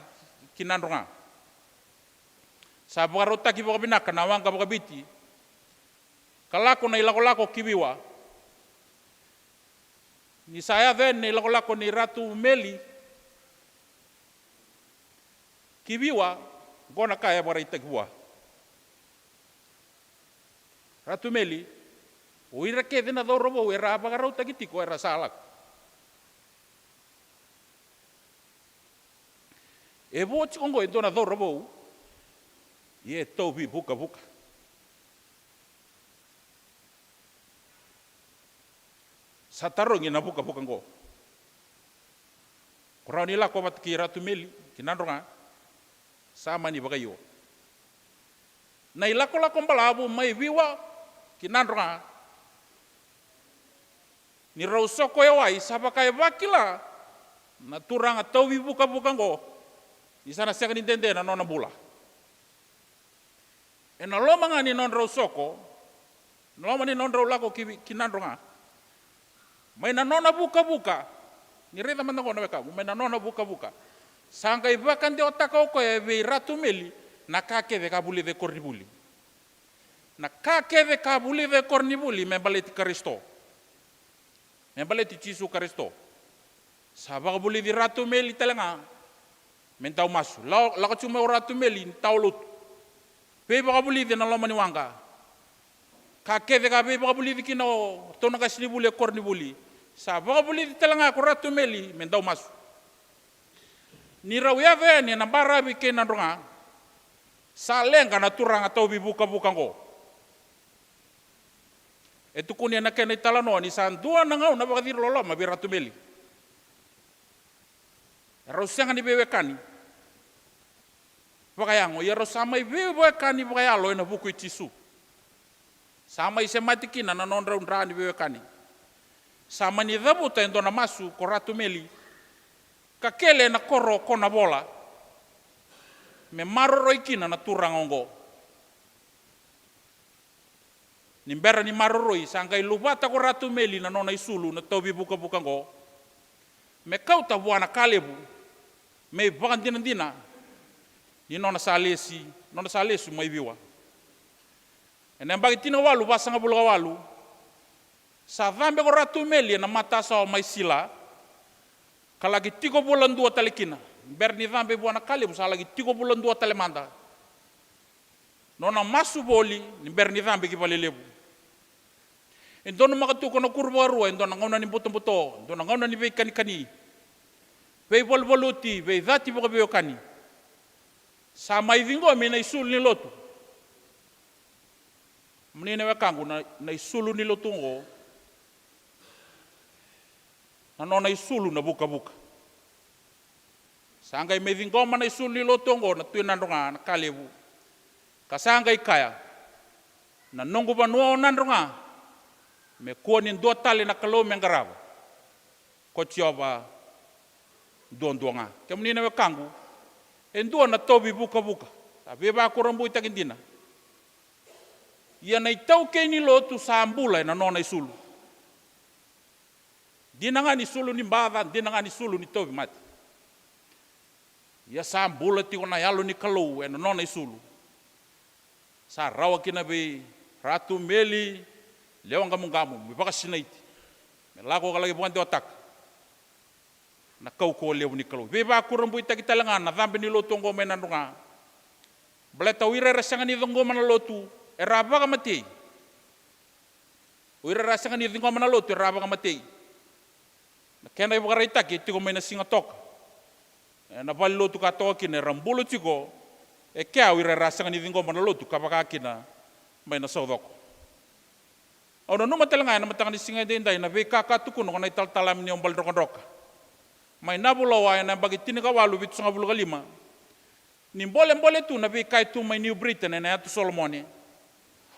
ki Nadroga. Sa vakarautaki vakavinaka na waqa vakaviti, ka lako na ilakolako ki Viwa. Ni sa yaco yani na ilakolako ni Ratu Meli ki Viwa, oqo na ka e vakaraitaki vua. Ratu Meli, o ira kece na cauravou era a vakarautaki tiko era sa lako. E vo tiko oqo e dua na cauravou, ia e tauvi vukavuka. Sa tarogi na vukavuka oqo. Ko rawa ni lako vata kei Ratu Meli ki Nadroga? Sa mani vakaio. Na ilakolako balavu mai Viwa ki Nadroga, ni rau soko e wai, sa vaka e vakila na turaga tauvi vukavuka oqo ni sa na sega ni dede na nona bula. Ena loma ga ni nodrau soko, na loma ni nodrau lako ki, ki Nadroga, mai na nona vukavuka, ni raica mada oqo na wekaqu, mai na nona vukavuka, sa qai vakadewataka o koya vei Ratu Meli na ka kece ka vulica e koronivuli. Na ka kece ka vulica e koronivuli me baleti Karisito, me baleti Jisu Karisito. Sa vakavulici Ratu Meli tale ga me dau masu. Lako, lako tiko mai o Ratu Meli ni tawa lotu, veivakavulici ena loma ni waqa. Ka kece ka veivakavulici kina o ratou na qasenivuli e koronivuli, sa vakavulici tale ga ko Ratu Meli me dau masu. Ni rau yaco yani ena baravi kei Nadroga, sa leqa na turaga tauvi vukavuka oqo. E tukuni ena kena italanoa ni sa dua na gauna vakaciriloloma vei Ratu Meli. Erau sega ni veiwekani. vakayago, ia rau sa mai veiwekani vakayalo ena vuku i Jisu. Sa mai semati kina na nodrau dra ni veiwekani. Sa mani cavuta e dua na masu ko Ratu Meli, ka kele ena koro ko Navola, me maroroi kina na turaga oqo. Ni bera ni maroroi, sa qai luvata ko Ratu Meli na nona isulu na tauvi vukavuka oqo, me kauta vua na Kalevu, me ivakadinadina ni nona sa lesi, nona sa lesu mai Viwa. Ena yabaki tinikawalu vasagavulu ka walu, sa cabe ko Ratu Meli ena matasawa mai Sila, ka laki tiko vula dua tale kina. Bera ni cabe vua na Kalevu, sa laki tiko vula dua tale mada. Nona masu voli ni bera ni cabe ki Valelevu. E donumaka tu ko Nakuruvakarua e dua na gauna ni butobuto, e dua na gauna ni veikanikani, veivaluvaluti, veicati vakaveiwekani. Sa mai ciqomi na isulu ni lotu. Kemuni na wekaqu, na, na isulu ni lotu oqo, na nona isulu na vukavuka. Sa qai mai ciqoma na isulu ni lotu oqo na Tui Nadroga na Kalevu, ka sa qai kaya, na noqu vanua o Nadroga, me kua ni dua tale na Kalou me qarava, ko Jiova duadua ga. Kemuni na wekaqu, e dua na tauvi vukavuka, sa veivakurabuitaki dina. Ia na itaukei ni lotu sa bula ena nona isulu. Dina ga ni sulu ni baca, dina ga ni sulu ni tauvimate. Ia sa bula tiko na Yalo ni Kalou ena nona isulu. Sa rawa kina vei Ratu Meli Lewaqa Muqamu me vakasinaiti, me lako ka laki vakadewataka na kaukauwa levu ni Kalou. Veivakurabuitaki tale ga na cabe ni lotu oqo mai Nadroga. Baleta o ira era sega ni ciqoma na lotu era a vakamatei. O ira era sega ni ciqoma na lotu era a vakamatei. Na kena ivakaraitaki e tiko mai na Sigatoka, ena valenilotu ka toka kina, era bula tiko e kea o ira era sega ni ciqoma na lotu ka vaka kina mai na Saucoko. Au nanuma tale ga ena mataka ni siga edaidai na veika ka tukuna ko na italatala Aminio Baledrokadroka mai Navuloa ena yabaki tinikawalu vitusagavulu ka lima, ni bolebole tu na veika e tu mai New Britain ena Yatu Solomone.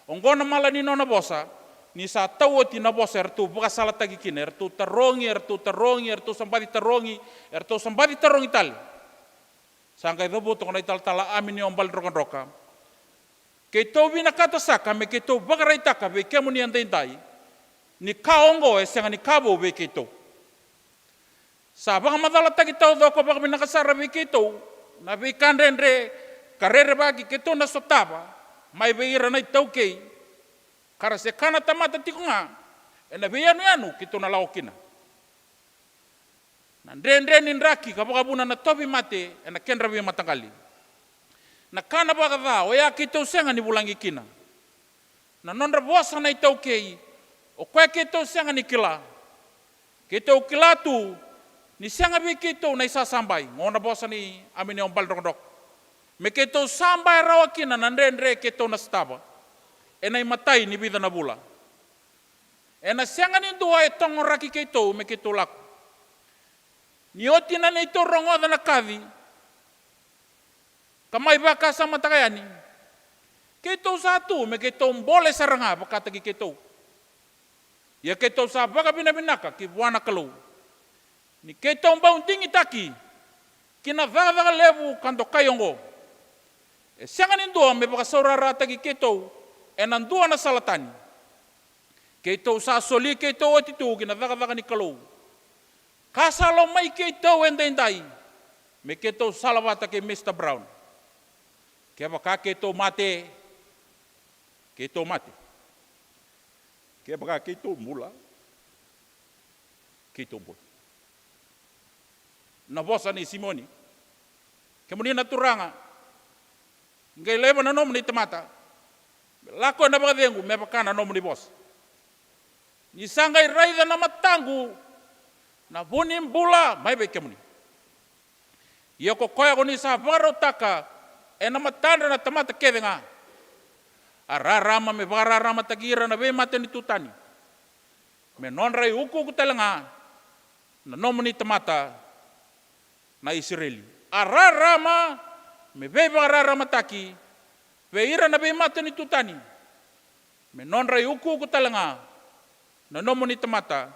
Oqo na mala ni nona vosa, ni sa tau oti na vosa eratou vakasalataki kina, eratou tarogi, eratou tarogi, eratou sa baci tarogi, eratou sa baci tarogi tale. Sa qai cavuta ko na italatala Aminio Baledrokadroka. Keitou vinakata saka me keitou vakaraitaka vei kemuni edaidai ni ka oqo e sega ni ka vou vei keitou. Sa vakamacalataki taucoko vakavinaka sara vei keitou na veika dredre ka rerevaki keitou na sotava mai vei ira na itaukei, ka ra se kana tamata tiko ga ena veiyanuyanu keitou na lako kina. Na dredre ni draki ka vakavuna na tauvimate ena kedra veimataqali. Na ka na vakaca oya keitou sega ni vulagi kina. Na nodra vosa na itaukei, o koya keitou sega ni kila. Keitou kila tu ni sega vei keitou na isasabai, qo na vosa nei Aminio Baledrokadroka, me keitou sabai rawa kina na dredre keitou na sotava ena imatai ni vica na vula. Ena sega ni dua e togoraki keitou me keitou lako. Ni oti na neitou rogoca na kaci ka mai vakasamataka yani, keitou sa tu me keitou bole sara ga vakataki keitou. Ia keitou sa vakavinavinaka ki vua na Kalou ni keitou bau digitaki ki na cakacaka levu ka dokai oqo. E sega ni dua me vakasaurarataki keitou ena dua na sala tani. Keitou sa soli keitou oti tu ki na cakacaka ni Kalou, ka sa lomai keitou edaidai me keitou salavata kei Mr Brown. Kevaka keitou mate, keitou mate. Kevaka keitou bula, keitou bula. Na vosa nei Simioni. Kemuni na turaga, qai laiva na nomuni tamata me lako ena vakacegu me vaka na nomuni vosa. Ni sa qai raica na mataqu na vu ni bula mai vei kemuni. Ia ko koya ko ni sa vakarautaka ena matadra na tamata kece ga, a rarama me vakararamataki ira na veimatanitu tani, me nodra iukuuku tale ga na nomuni tamata na Isireli. A rarama me veivakararamataki vei ira na veimatanitu tani, me nodra iukuuku tale ga na nomuni tamata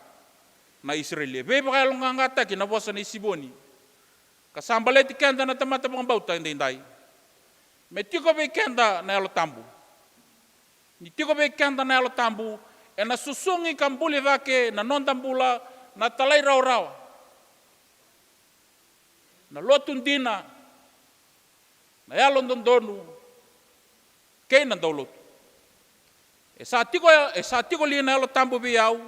na Isireli. E veivakayaloqaqataki na vosa nei Sivoni, ka sa baleti keda na tamata vakabauta edaidai. Me tiko vei keda na Yalo Tabu. Ni tiko vei keda na Yalo Tabu, ena susugi ka buli cake na noda bula na talairawarawa, na lotu dina, na yalododonu kei na daulotu. E sa tiko, e sa tiko li na Yalo Tabu vei au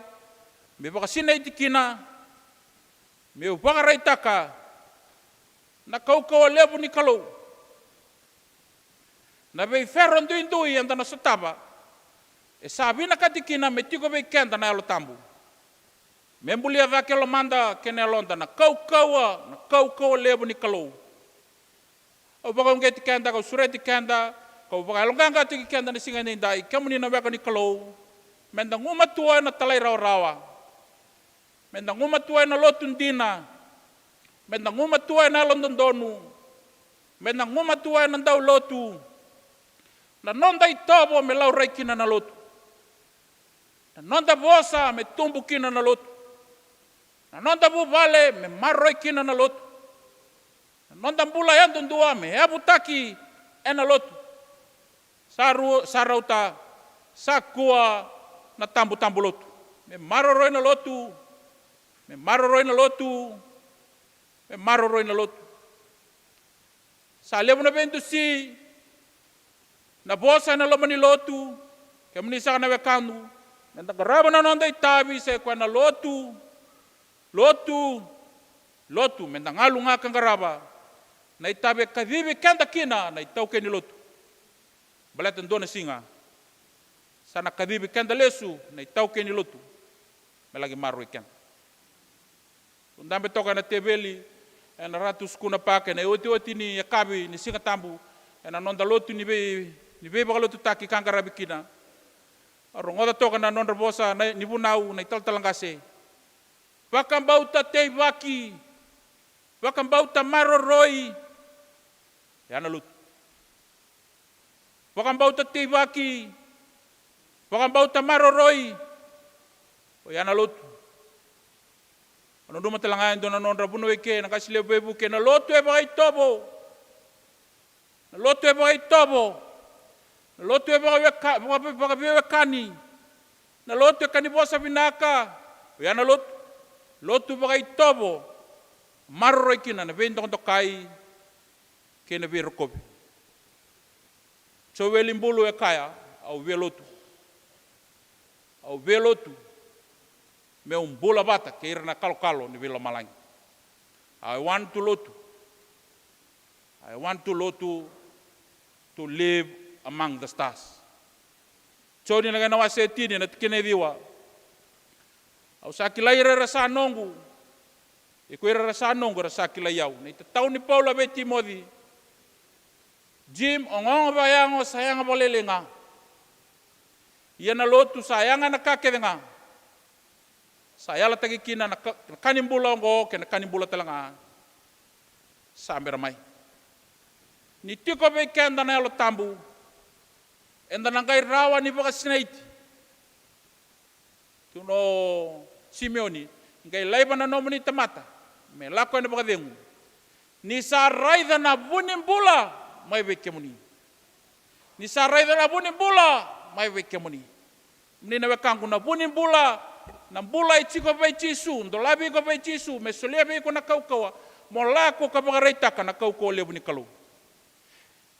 me vakasinaiti kina, meu vakaraitaka na kaukauwa levu ni Kalou? Na veifero duidui eda na sotava, e sa vinakati kina me tiko vei keda na Yalo Tabu, me bulia cake e lomada kei na yaloda na kaukauwa, na kaukauwa levu ni Kalou. Au vakauqeti keda, kau sureti keda, kau vakayaloqaqataki keda na siga edaidai, kemuni na weka ni Kalou, meda gumatua ena talairawarawa, meda gumatua ena lotu dina, meda gumatua ena yalododonu, meda gumatua ena daulotu. Na noda itovo me laurai kina na lotu. Na noda vosa me tubu kina na lotu. Na noda vuvale me maroroi kina na lotu. Na noda bula yadudua me yavutaki ena lotu. Sa ru-, sa rauta, sa kua na tabutabu lotu. Me maroroi na lotu, me maroroi na lotu, me maroroi na lotu. Sa levu na veidusi, na vosa ena loma ni lotu, kemuni saka na wekaqu, meda qarava na noda itavi, se koya na lotu, lotu, lotu, meda galu ga ka qarava na itavi e kacivi keda kina na itaukei ni lotu. Baleta dua na siga sa na kacivi keda lesu na itaukei ni lotu me laki maroroi keda. Dabe toka ena teveli ena Ratu Sukuna Park ena iotioti ni yakavi ni Siga Tabu, ena noda lotu ni vei, ni veivakalotutaki ka qaravi kina. Au rogoca toka na nodra vosa na, ni vunau na italatala qase. Vakabauta teivaki, vakabauta maroroi, oya na lotu. Vakabauta teivaki, vakabauta maroroi, oya na lotu. Au nanuma tale ga e dua na nodra vunau eke na qase levu veivuke, na lotu e vakaitovo. Na lotu e vakaitovo. Na lotu e vakaveka-, vaka-, vakaveiwekani. Na lotu e ka ni vosa vinaka, oya na lotu. Lotu vakaitovo, maroroi kina na veidokadokai kei na veirokovi. Joeli Bulu e kaya, au via lotu. Au via lotu meu bula vata kei ira na kalokalo ni veilomalagi. I want to lotu. I want to lotu, to live among the stars. Joni na kena wase e tini, na tikina e ciwa. Au sa kilai ira era sa noqu, ia ko ira era sa noqu era sa kilai au. Na itatau ni Paula vei Timoci. Jim, ogaoga vakayago sa yaga vakalailai ga. Ia na lotu sa yaga ena ka kece ga. Sa yalataki kina na ka, na ka ni bula oqo kei na ka ni bula tale ga sa bera mai. Ni tiko vei keda na Yalo Tabu, eda na qai rawa ni vakasinaiti. Tukuna o Simeoni, qai laiva na nomuni tamata me lako ena vakacegu. Ni sa raica na vu ni bula mai vei kemuni. Ni sa raica na vu ni bula mai vei kemuni. Kemuni na wekaqu, na vu ni bula, na bula e tiko vei Jisu, dolavi iko vei Jisu me solia vei iko na kaukauwa mo lako ka vakaraitaka na kaukauwa levu ni Kalou.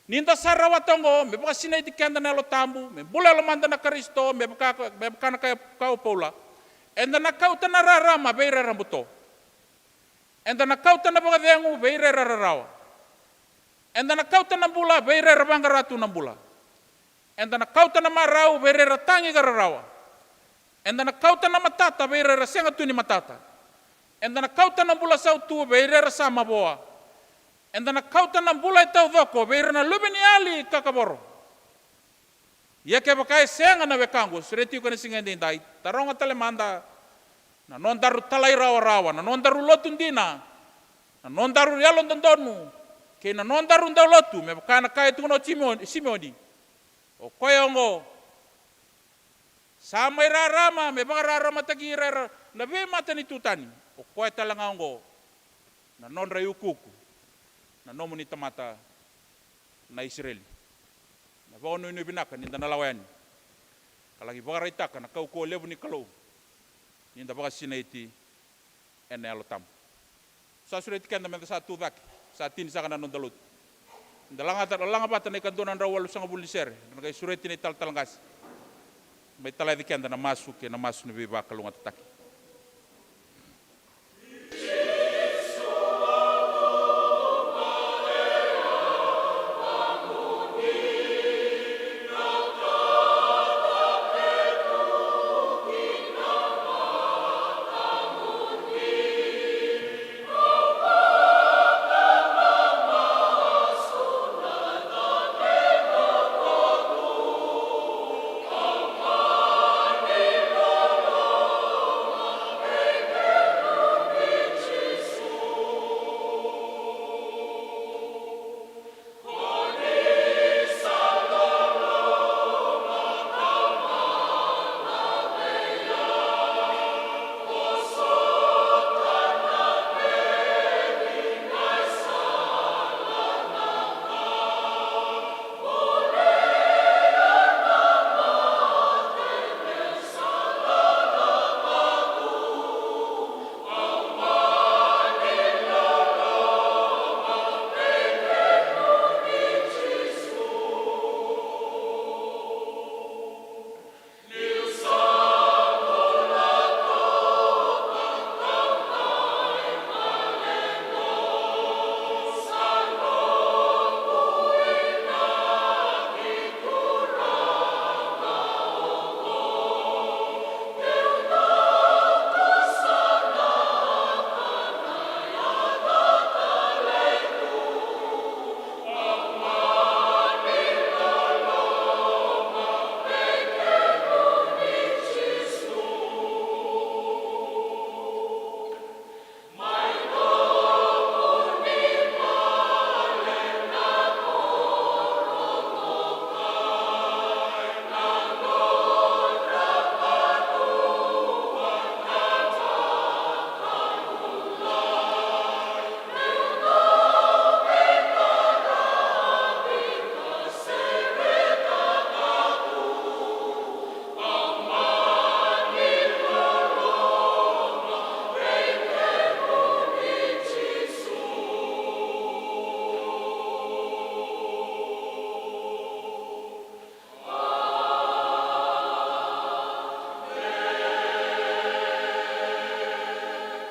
Ni da sa rawata oqo me vakasinaiti keda na Yalo Tabu, me bula e lomada na Karisito, me vaka, me vaka na kaya, kaya o Paula, eda na kauta na rarama vei ira era buto. Eda na kauta na vakacegu vei ira era rarawa. Eda na kauta na bula vei ira era vaqara tu na bula. Eda na kauta na marau vei ira era tagi ka rarawa. Eda na kauta na matata vei ira era sega tu ni matata. Eda na kauta na bula sautu vei ira era sa mavoa. Eda na kauta na bula e taucoko vei ira na luveniyali ka kavoro. Ia kevaka e sega na wekaqu, sureti iko ena siga edaidai, taroga tale mada na nodaru talairawarawa, na nodaru lotu dina, na nodaru yalododonu, kei na nodaru daulotu, me vaka na ka e tukuna o Simeoni, Simeoni. O koya oqo sa mai rarama me vakararamataki ira era na veimatanitu tani. O koya tale ga oqo na nodra iukuuku na nomuni tamata na Isireli. Na vakanuinui vinaka ni da na lawa yani ka laki vakaraitaka na kaukauwa levu ni Kalou ni da vakasinaiti ena Yalo Tabu. Sa sureti keda me da sa tu cake, sa tini saka na noda lotu. Da laga, laga vata na ikadua na drau walusagavulu ni sere, na qai sureti na italatala qase. Mai talaci keda na masu kei na masu ni veivakalougatataki.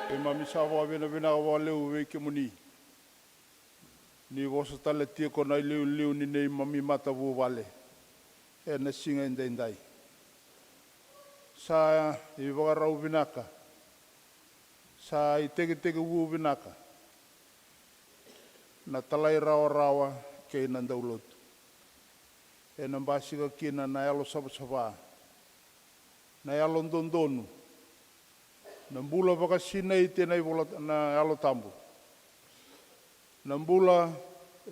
Keimami sa vakavinavinaka vakalevu vei kemuni ni vosa tale tiko na iliuliu ni neimami matavuvale ena siga edaidai. Sa ivakarau vinaka, sa itekitekivu vinaka na talairawarawa kei na daulotu. Ena basika kina na yalo savasava, na yalo dodonu, na bula vakasinaiti ena ivola, na Yalo Tabu, na bula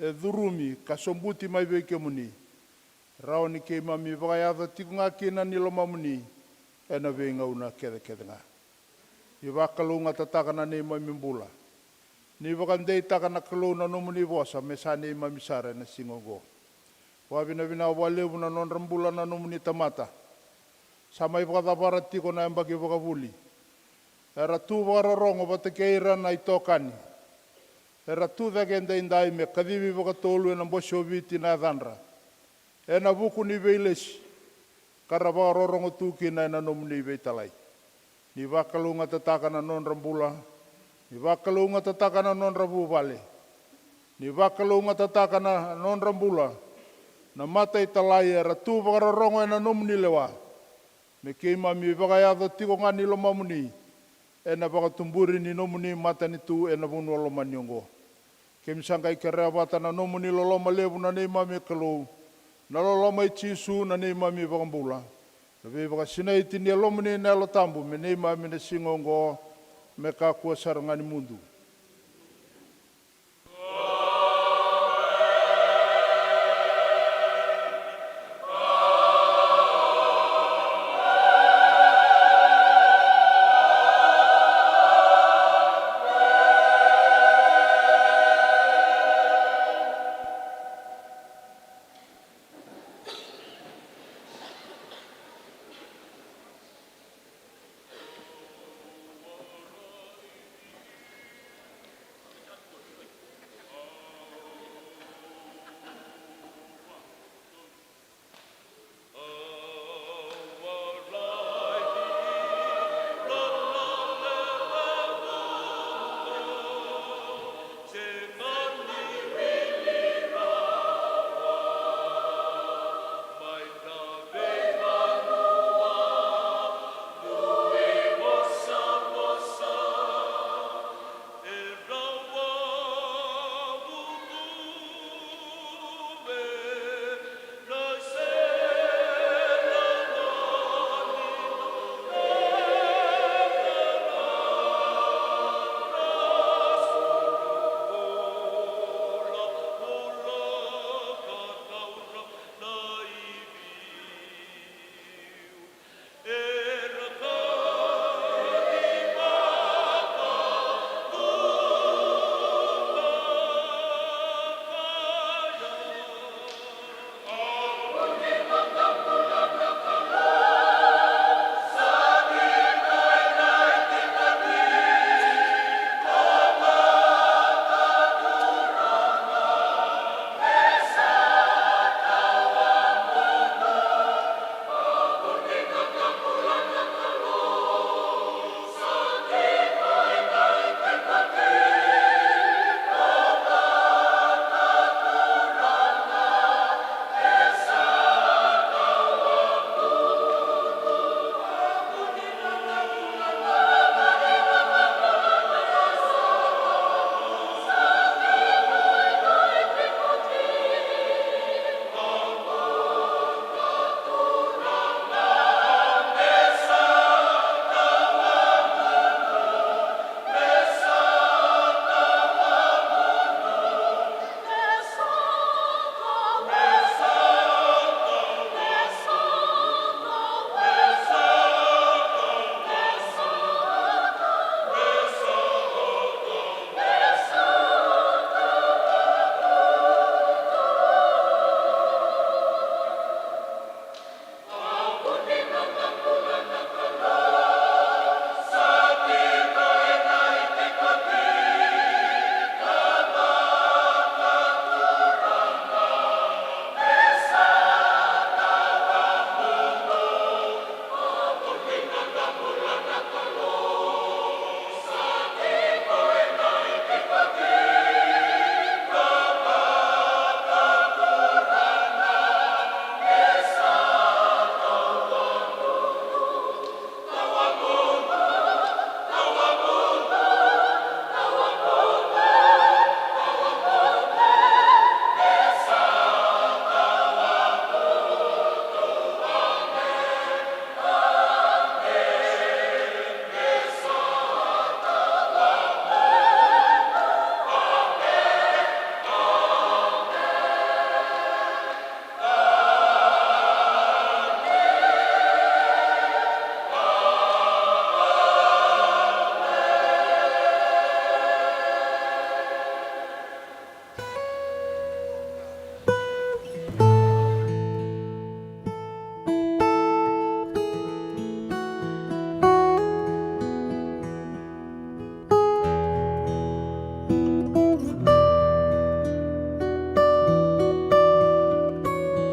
e curumi ka sobuti mai vei kemuni, rawa ni keimami vakayaco tiko ga kina ni lomamuni ena veigauna kecekece ga. Ni vakalougatataka na neimami bula. Ni vakadeitaka na Kalou na nomuni vosa me sa neimami sara ena siga oqo. Vakavinavinaka vakalevu na nodra bula na nomuni tamata. Sa mai vakacavara tiko na yabaki vakavuli. Era tu vakarorogo vata kei ira na itokani. Era tu cake edaidai me kacivi vakatolu ena Bose o Viti na yacadra ena vuku ni veilesi ka ra vakarorogo tu kina ena nomuni veitalai. Ni vakalougatataka na nodra bula, ni vakalougatataka na nodra vuvale, ni vakalougatataka na nodra bula na mataitalai era tu vakarorogo ena nomuni lewa, me keimami vakayaco tiko ga ni lomamuni ena vakatuburi ni nomuni matanitu ena vanua lomani oqo. Keimami sa qai kerea vata na nomuni loloma levu na neimami Kalou, na loloma i Jisu na neimami iVakabula, na veivakasinaiti ni Yalomuni na Yalo Tabu me neimami na siga oqo me kakua sara ga ni mudu.